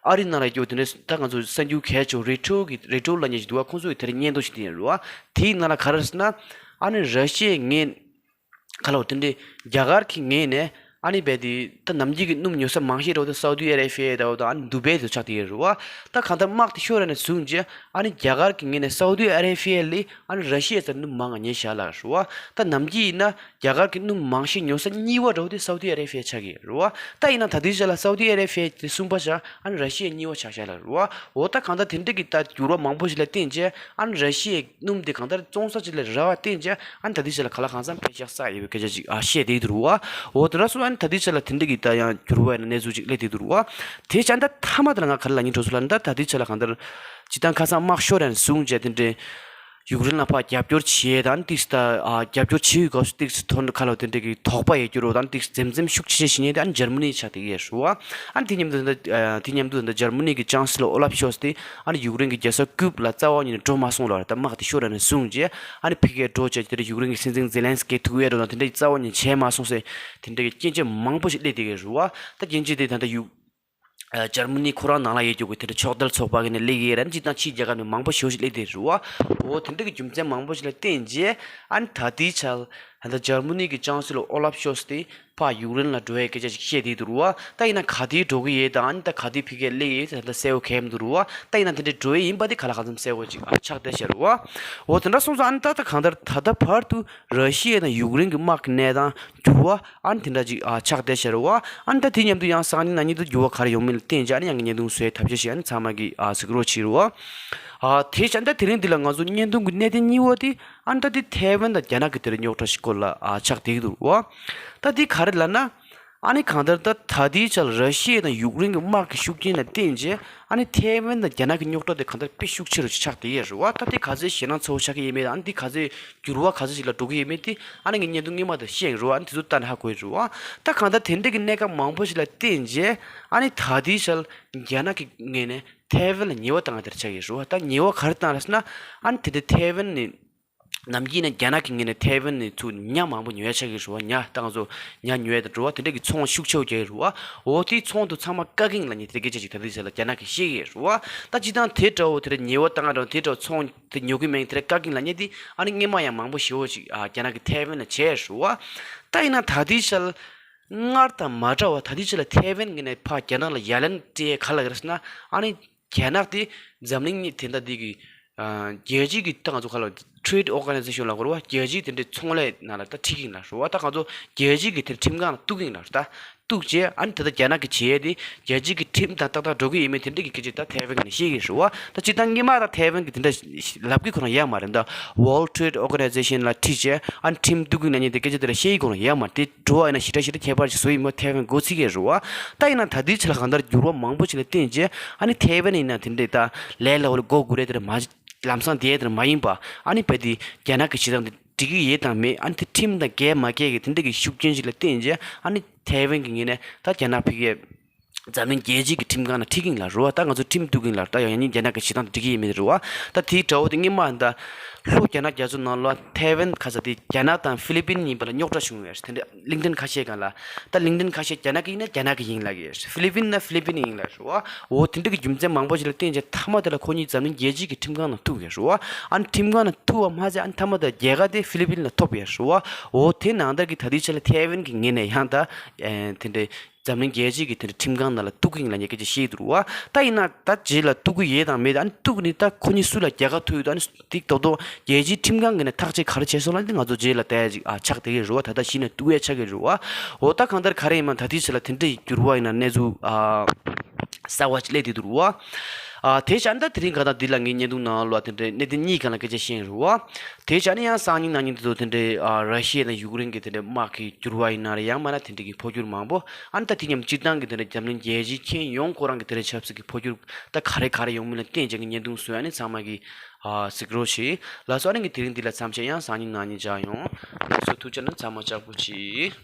ཨ་རི་ནང་ལ་སྐྱོ་དེ་འདྲ་ད་ང་ཚོ་གསར་འགྱུར་གལ་ཆེ་བ་རི་ཊོ་གི་རི་ཊོ་ལབ་མཁན་ཞིག་འདུག་བ། ཁོང་ཚོ་གི་དེ་འདྲ་བརྙན་ཐུང་ཞིག་བསྟན་ཡོད་རེད་བ། དེའི་ནང་ལ་ག་རེ་རེད་ཟེར་ན། ཨ་ནི་ར་ཤི་ཡའི་ངོས་ག་ལ་བ་དེ་འདྲའི་རྒྱ་གར་གྱི་ངོས་ནས་ཨ་ནི་རྦད་དེ་ད་ནམ་རྒྱུན་གྱི་སྣུམ་ཉོ་ས་མང་ཤོས་འདྲ་བོ་དེ་སའུ་དི་ཨ་རེ་བྷི་ཡ་འདྲ་བོ་དང་ཨ་ནི་དུ་བྷེ་དུ་ཆགས་བསྡད་ཡོད་རེད་བ། ད་གང་ལྟར་དམག་དེ་ཤོར་ཡ་ནས་བཟུང་རྗེས་ཨ་ནི་རྒྱ་གར་གྱི་ངོས་ནས་སའུ་དི་ཨ་རེ་བྷི་ཡ་ལས་ཨ་ནི་ར་ཤི་ཡའི་རྩར་སྣུམ་མང་ང་ཉོས་བཞག་ལབ་རེད་བ། ད་ནམ་རྒྱུན་ཡིན་ན་རྒྱ་གར་གྱི་སྣུམ་མང་ཤོས་ཉོ་ས་གཉིས་པ་འདྲ་བོ་དེ་སའུ་དི་ཨ་རེ་བྷི་ཡ་ཆགས་ཀྱི་ཡོད་རེད་བ། ད་ཡིན་ན་ད་ལྟའི་ཆ་ལ་སའུ་དི་ཨ་རེ་བྷི་ཡ་དེ་གསུམ་པ་ཆགས། ཨ་ནི་ར་ཤི་ཡ་གཉིས་པ་ཆགས་བཞག་ལབ་རེད་བ། འོ་ད་གང་ལྟར་དེ་འདྲ་གི་ད་འགྱུར་བ་མང་པོ་ཞིག་ལ་བརྟེན་བྱས་ཨ་ནི་ར་ཤི་ཡའི་སྣུམ་དེ་གང་ལྟར་བཙོང་ས་ཅིག་ལ་རག་པ་བརྟེན་བྱས་ཨ་ནི་ད་ལྟའི་ཆ་ལ་གང་ལ་གང་འཚམ་པེ་ཤག་བསགས་ཡོད་པའི་སྐད་ཆ་ཅིག་ཨ་བཤད་བསྡད་འདུག་རེད་བ། འོ་དེ་འདྲ་སོང་ཨ་ནི་ད་ལྟའི་ཆ་ལ་དེ་འདྲ་གི་ད་ཡང་འགྱུར་བ་ཡིན་ན་གནས་ཚུལ་ཅིག་སླེབས་བསྡད་འདུག་རེད་བ། དེ་བྱས་ད་མཐའ་མ་དེ་ལ་ང་ག་རེ་ལབ་སྙིང་འདོད་སོང་ལབ་ན། ད་ད་ལྟའི་ཆ་ལ་གང་ལྟར་སྤྱིར་བཏང་ཁ་སང་དམག་ཤོར་ཡ་ནས་བཟུང་བྱས་དེ་འདྲའི་ཡུཀ་རེན་ལ་ཕར་རྒྱབ་སྐྱོར་བྱེད་ཡས་དང་ཏིག་ཙམ་ད་ཨ་རྒྱབ་སྐྱོར་བྱེད་ཡོད་སྐབས་སུ་ཏིག་ཙམ་མཐོང་ཁ་ལོ་དེ་འདྲ་གི་དོགས་པ་ཡོད་རྒྱུ་རོ་དང་ཏིག་ཙམ་འཛེམ་འཛེམ་ཤུགས་ཆེ་ཆེ་བྱེད་མཁན་དེ་ཨ་ནི་འཇར་མ་ནི་ཆགས་བསྡད་ཀྱི་ཡོད་རེད་བ། ཨ་ནི་དེ་མཉམ་དུ་ད་ལྟ་ཨ་དེ་མཉམ་དུ་ད་ལྟ་འཇར་མ་ནི་གི་ཅང་སི་ལོ་ཨོ་ལབ་ཤོལ་ཙི་དེ་ཨ་ནི་ཡུཀ་རེན་གྱི་རྒྱལ་ས་ཀིབ་ལ་རྩ་བ་ཉིད་ནས་འགྲོ་མ་སོང་ལབ་རེད། ད་དམག་དེ་ཤོར་ཡ་ནས་བཟུང་རྗེས་ཨ་ནི་ཕ་གིར་འགྲོ་བྱས་དེ་འདྲ་ཡུཀ་རེན་གྱི་སྲིད་འཛིན་ཛེ་ལན་སི་ཀི་ཐུག་ཡས་འགྲོ་དང་དེ་འདྲ་རྩ་བ་ཉིད་བྱས་མ་སོང་ཟེར་དེ་འདྲ་གི་སྐྱོན་བརྗོད་མང་པོ་ཞིག་སླེབས་བསྡད་ཀྱི་ཡོད་རེད་བ། ད་སྐྱོན་བརྗོད་དེ་ད་ལྟ་ཡུཀ་ཨ་འཇར་མ་ནི་ཁོ་རང་ནང་ལ་ཡོད་རྒྱུ་གི་དེ་འདྲ་ཕྱོགས་བསྡུར་ཚོགས་པ་གི་ནས་སླེབས་ཀྱི་ཡོད་རེད། སྤྱིར་བཏང་ཕྱིའི་རྒྱལ་ཁབ་ནས་མང་པོ་ཞེ་པོ་ཞིག་སླེབས་བསྡད་རེད་བ། འོ་དེ་འདྲ་གི་རྒྱུ་མཚན་མང་པོ་ཞིག་ལ་བརྟེན་རྗེས་ཨ་ནི་ད་ལྟའི་ཆར་ད་ལྟ་འཇར་མ་ནི་གི་ཅང་སི་ལོ་ཨོ་ལབ་ཤོལ་ཙི་དེ་ཕར་ཡུཀ་རེན་ལ་འགྲོ་ཡའི་སྐད་ཆ་ཞིག་བཤད་བསྡད་འདུག་རེད་བ། ད་ཡིན་ན་ག་དུས་འགྲོ་གི་ཡོད་དང་ཨ་ནི་ད་ག་དུས་ཕ་གིར་སླེབས་ཡོད་ད་ལྟ་གསལ་པོ་གང་ཡང་མི་འདུག་རེད་བ། ད་ཡིན་ན་དེ་འདྲ་འགྲོ་ཡས་ཡིན་པ་དེ་ག་ལ་གང་འཚམ་གསལ་པོ་ཅིག་ཨ་ཆགས་བསྡད་ཤག་རེད་བ། འོ་དེ་འདྲ་སོང་ཙང་ཨ་ནི་ད་ལྟ་གང་ལྟར་ད་ལྟ་བར་དུ་ར་ཤི་ཡ་དང་ཡུཀ་རེན་གྱི་དམག་གི་གནས་སྟངས་འགྱུར་བ་ཨ་ནི་དེ་འདྲ་ཅིག་ཨ་ཆགས་བསྡད་ཤག་རེད་བ། ཨ་ནི་ད་དེ་མཉམ་དུ་ཡང་སང་ཉིན་གནངས་ཉིན་དུ་འགྱུར་བ་ག་རེ་ཡོང་མིན་ལ་བརྟེན་བྱས་ཨ་ནི་ཡང་གི་བརྙན་ཐུང་བཟོ་ཡའི་ཐབས་ཤེས་ཤིག་ཨ་ནི་ཚང་མ་གིས་ཨ་གཟིགས་རོགས་བྱེད་རེད་བ། ཨ་དེ་བྱས་ཨ་ནི་ད་དེ་རིང་འདི་ལ་ང་ཚོ་བརྙན་ཐུང་གི་གནད་དོན་གཉིས་པ་དེ་ཨ་ནི་ད་དེ་ཐའེ་ཝན་དང་རྒྱ་ནག་གི་དེ་རིང་རྙོག་དྲ་ཞིག་སྐོར་ལ་ཨ་ཆགས་བསྡད་ཀྱི་འདུག་རེད་བ། ད་དེ་ག་རེ་ལབ་ན། ཨ་ནི་གང་ལྟར་ད་ད་ལྟའི་ཆར་ར་ཤི་ཡ་དང་ཡུཀ་རེན་གྱི་དམག་གི་ཤུགས་རྐྱེན་ལ་བརྟེན་རྗེས་ཨ་ནི་ཐའེ་ཝན་དང་རྒྱ་ནག་གི་རྙོག་དྲ་དེ་གང་ལྟར་དཔེ་ཤུགས་ཆེ་རུ་ཆགས་བསྡད་ཡོད་རེད་བ། ད་དེ་ག་ཚོད་ཞེད་སྣང་ཚ་བོ་ཆགས་ཀྱི་ཡོད་མེད་དང་ཨ་ནི་དེ་ག་ཚོད་འགྱུར་བ་ག་ཚོད་ཞིག་ལ་འགྲོ་གི་ཡོད་མེད་དེ་ཨ་ནི་ངས་བརྙན་ཐུང་སྔོན་མ་དེ་བཤད་ཡོད་རེད་བ། ཨ་ནི་དེ་ཚོ་ལྟ་ན་ཧ་གོ་ཡོད་རེད་བ། ད་གང་ལྟར་དེ་འདྲ་གི་གནད་འགག་མང་པོ་ཞིག་ལ་བརྟེན་རྗེས་ཨ་ནི་ད་ལྟའི་ཆར་རྒྱ་ནག་གི་ངོས་ནས་ཐའེ་ཝན་ལ་ཉེས་པ་བཏང་ཡ་དེ་ཆགས་ཡོད་རེད་བ། ད་ཉེས་པ་ག་རེ་བཏང་རེད་ཟེར་ན་ཨ་ནི་དེ་འདྲ་ཐའེ་ཝན་ནི་ནམ་རྒྱུན་ནས་རྒྱ་ནག་གི་ངོས་ནས་ཐའེ་ཝན་ནས་ཚུར་ཉ་མང་པོ་ཉོ་ཡ་ཆགས་ཀྱི་རེད་བ། ཉ་ད་ང་ཚོ་ཉ་ཉོ་ཡ་དང་འགྲོ་བ་དེ་འདྲ་གི་ཚོང་ཤུགས་ཆེ་བོ་རྒྱག་གི་རེད་བ། འོ་དེའི་ཚོང་དུ་ཚང་མ་བཀག་གི་ཡིན་ལབ་མཁན་དེ་འདྲ་སྐད་ཆ་ཅིག་ད་ལྟའི་ཆར་ལ་རྒྱ་ནག་གིས་བཤད་ཀྱི་ཡོད་རེད་བ། ད་སྤྱིར་བཏང་དེ་འདྲ་བོ་དེ་འདྲ་ཉེས་པ་བཏང་ང་འདྲ་བོ་དེ་འདྲ་བོ་ཚོང་དེ་ཉོ་གི་མེད་མཁན་དེ་འདྲ་བཀག་གི་ཡིན་ལབ་མཁན་དེ་ཨ་ནི་སྔོན་མ་ཡང་མང་པོ་ཞེ་བོ་ཅིག་ཨ་རྒྱ་ནག་གིས་ཐའེ་ཝན་ལ་བྱས་ཡོད་རེད་བ། ད་ཡིན་ན་ད་ལྟའི་ཆར་སྔར་དང་མ་འདྲ་བ་ད་ལྟའི་ཆར་ལ་ཐའེ་ཝན་ངོས་ནས་ཕར་རྒྱ་ནག་ལ་ཡ་ལན་སྤྲད་ཡས་ག་རེ་ལབ་ཀྱི་རེད་ཟེར་ན་ཨ་ནི་རྒྱ་ནག་དེ་འཛམ་གླིང་གཉིས་དེ་འདྲ་དེ་གི་ཨ་རྒྱལ་སྤྱི་གི་ད་ང་ཚོ་ག་ལ་Trade Organization ལབ་དགོས་རེད་བ། རྒྱལ་སྤྱིའི་དེ་འདྲའི་ཚོང་ལས་ནང་ལ་ད་ཁྲིད་ཀྱི་ཡིན་ལབ་རེད་བ། ད་ང་ཚོ་རྒྱལ་སྤྱི་གི་དེ་ཁྲིམས་ཁང་ལ་གཏུག་གི་ཡིན་ལབ་རེད། ད་གཏུག་བྱས་ཨ་ནི་ད་ལྟ་རྒྱ་ནག་གིས་བྱས་ཏེ་རྒྱལ་སྤྱི་གི་ཁྲིམས་དང་ཏག་ཏག་འགྲོ་གི་ཡིན་མིན་དེ་འདྲ་གི་སྐད་ཆ་ད་ཐའེ་ཝན་གྱི་ནས་བཤད་ཀྱི་རེད་བ། ད་སྤྱིར་བཏང་སྔོན་མ་ད་ཐའེ་ཝན་གྱི་དེ་འདྲ་ལབ་ཀྱི་ཁོ་རང་ཡོད་མ་རེད། ད་World Trade Organization ལ་ཁྲིད་བྱས་ཨ་ནི་ཁྲིམས་གཏུག་གི་ན་ནི་དེ་སྐད་ཆ་དེ་འདྲ་བཤད་ཀྱི་ཁོ་རང་ཡོད་མ་རེད། དེ་འགྲོ་བ་ཡིན་ན་ཞེ་དྲག་ཞེ་དྲག་ཁྱད་པར་ཅིག་བཟོ་ཡི་མོད་ཐའེ་ཝན་མགོ་ཚིག་གི་རེད་བ། ད་ཡིན་ན་ད་ལྟའི་ཆ་ལ་གང་ལྟར་འགྱུར་བ་མང་པོ་ཞིག་ལ་བརྟེན་རྗེས་ཨ་ནི་ཐའེ་ཝན་ཡིན་ན་དེ་འདྲའི་ད་ལས་སླ་བོ་ལ་མགོ་སྒུར་ཡས་དེ་འདྲ་མ་ལམ་སང་བསྡད་ཡས་དེ་འདྲ་མ་ཡིན་པ། ཨ་ནི་རྦད་དེ་རྒྱ་ནག་གི་བྱེད་སྟངས་དེ་འགྲིག་གི་ཡོད་དང་མེད། ཨ་ནི་དེ་ཁྲིམས་དང་འགལ་མ་འགལ་གྱི་དེ་འདྲ་གི་ཤུགས་རྐྱེན་ཞིག་ལ་བརྟེན་རྗེས་ཨ་ནི་ཐའེ་ཝན་གྱི་ངོས་ནས་ད་རྒྱ་ནག་ཕ་གིར་འཛམ་གླིང་རྒྱལ་སྤྱི་གི་ཁྲིམས་ཁང་ནང་ཁྲིད་ཀྱི་ཡིན་ལབ་རེད་བ། ད་ང་ཚོ་ཁྲིམས་གཏུག་གི་ཡིན་ལབ་རེད། ད་ཡང་ཡང་སྙིང་རྒྱ་ནག་གི་བྱེད་སྟངས་དེ་འགྲིག་གི་ཡོད་མེད་རེད་བ། ད་དེའི་དགྲ་བོ་དེ་སྔོན་མ་ད་ལྷོ་རྒྱ་ནག་རྒྱ་མཚོ་ནང་ལ་ཐའེ་ཝན་ཁ་ས་དེ་རྒྱ་ནག་དང་ཧྥི་ལི་པིན་གཉིས་བར་ལ་རྙོག་དྲ་བྱུང་ཡོད་རེད། དེ་འདྲ་གླིང་ཕྲན་ཁ་ཤས་སྒང་ལ་ད་གླིང་ཕྲན་ཁ་ཤས་རྒྱ་ནག་གི་ཡིན་ན་རྒྱ་ནག་གི་ཡིན་ལབ་ཀྱི་ཡོད་རེད། ཧྥི་ལི་པིན་ན་ཧྥི་ལི་པིན་ཡིན་ལབ་རེད་བ། འོ་དེ་འདྲ་གི་རྒྱུ་མཚན་མང་པོ་ཞིག་ལ་བརྟེན་རྗེས་མཐའ་མ་དེ་ལ་ཁོ་གཉིས་འཛམ་གླིང་རྒྱལ་སྤྱི་གི་ཁྲིམས་ཁང་ནང་ཐུག་ཡོད་རེད་བ། ཨ་ནི་ཁྲིམས་ཁང་ནང་ཐུག་པ་མ་ཟད་ཨ་ནི་མཐའ་མ་དེ་རྒྱལ་ཁ་དེ་ཧྥི་ལི་པིན་ལ་ཐོབ་ཡོད་རེད་བ། འོ་དེ་ནང་ལྟར་གྱི་ད་ལྟའི་ཆ་ལ་ཐའེ་ཝན་གྱི་ངོས་ནས་ཡང་ད་དེ་འདྲའི་འཛམ་གླིང་རྒྱལ་སྤྱི་གི་དེ་འདྲའི་ཁྲིམས་ཁང་ནང་ལ་གཏུག་གི་ཡིན་ལབ་མཁན་སྐད་ཆ་བཤད་འདུག་བ། ད་ཡིན་ན་ད་རྗེས་ལ་གཏུག་གི་ཡོད་དང་མེད་ཨ་ནི་གཏུག་ནི་ད་ཁོ་གཉིས་སུ་ལ་རྒྱལ་ཁ་ཐོབ་ཡོད། ཨ་ནི་འདི་རྡོག་རྡོག་རྒྱལ་སྤྱིའི་ཁྲིམས་ཁང་གི་ནས་ཐག་གཅོད་ག་རེ་བྱས་སོང་ལབ་ན་འདི་ང་ཚོ་རྗེས་ལ་ལྟ་ཡ་ཅིག་ཨ་ཆགས་བསྡད་ཀྱི་རེད་བ། ད་ལྟ་གཞི་ནས་གཏུག་ཡ་ཆགས་ཀྱི་རེད་བ། འོ་ད་གང་ལྟར་ག་རེ་ཡིན་མིན་ད་ལྟའི་ཆ་ལ་དེ་འདྲ་ཡི་འགྱུར་བ་ཡིན་ན་གནས་ཚུལ་ཨ་གསར་བ་ཅིག་སླེབས་བསྡད་འདུག་བ། ཨ་དེ་བྱས་ན་ད་དེ་རིང་ག་ད་འདི་ལ་ངའི་བརྙན་ཐུང་ནང་ལ་དེ་འདྲའི་གནད་དོན་གཉིས་སྒང་ལ་སྐད་ཆ་བཤད་ཡིན་རེད་བ། དེ་བྱས་ན་ཡང་སང་ཉིན་གནངས་ཉིན་དེ་ཚོ་དེ་འདྲའི་ཨ་ར་ཤི་ཡ་དང་ཡུཀ་རེན་གྱི་དེ་འདྲའི་དམག་གི་འགྱུར་བ་ཡིན་ན་རེད། ཡང་མིན་ན་དེ་འདྲའི་གི་འཕོ་འགྱུར་མང་པོ། ཨ་ནི་ད་དེ་མཉམ་སྤྱིར་བཏང་གི་དེ་འདྲའི་འཛམ་གླིང་རྒྱལ་སྤྱིའི་ཁྱོན་ཡོངས་ཁོ་རང་གི་དེ་འདྲའི་ཆབ་སྲིད་ཀྱི་འཕོ་འགྱུར་ད་ག་རེ་ག་རེ་ཡོང་མིན་ལ་བརྟེན་བྱས་ཀྱི་བརྙན་ཐུང་བཟོ་ཡ་ནི་ཚང་མ་གི་ཨ་གཟིགས་རོགས་བྱེད། ལགས་སོ། ཨ་ནི་ངས་དེ་རིང་འདི་ལ་མཚམས་བཞག་ཡང་སང་ཉིན་གནངས་ཉིན་མཇལ་ཡོང་། ལགས་སོ། ཐུགས་རྗེ་གནང་། ཚང་མ་ལྕགས་པོ་གྱིས།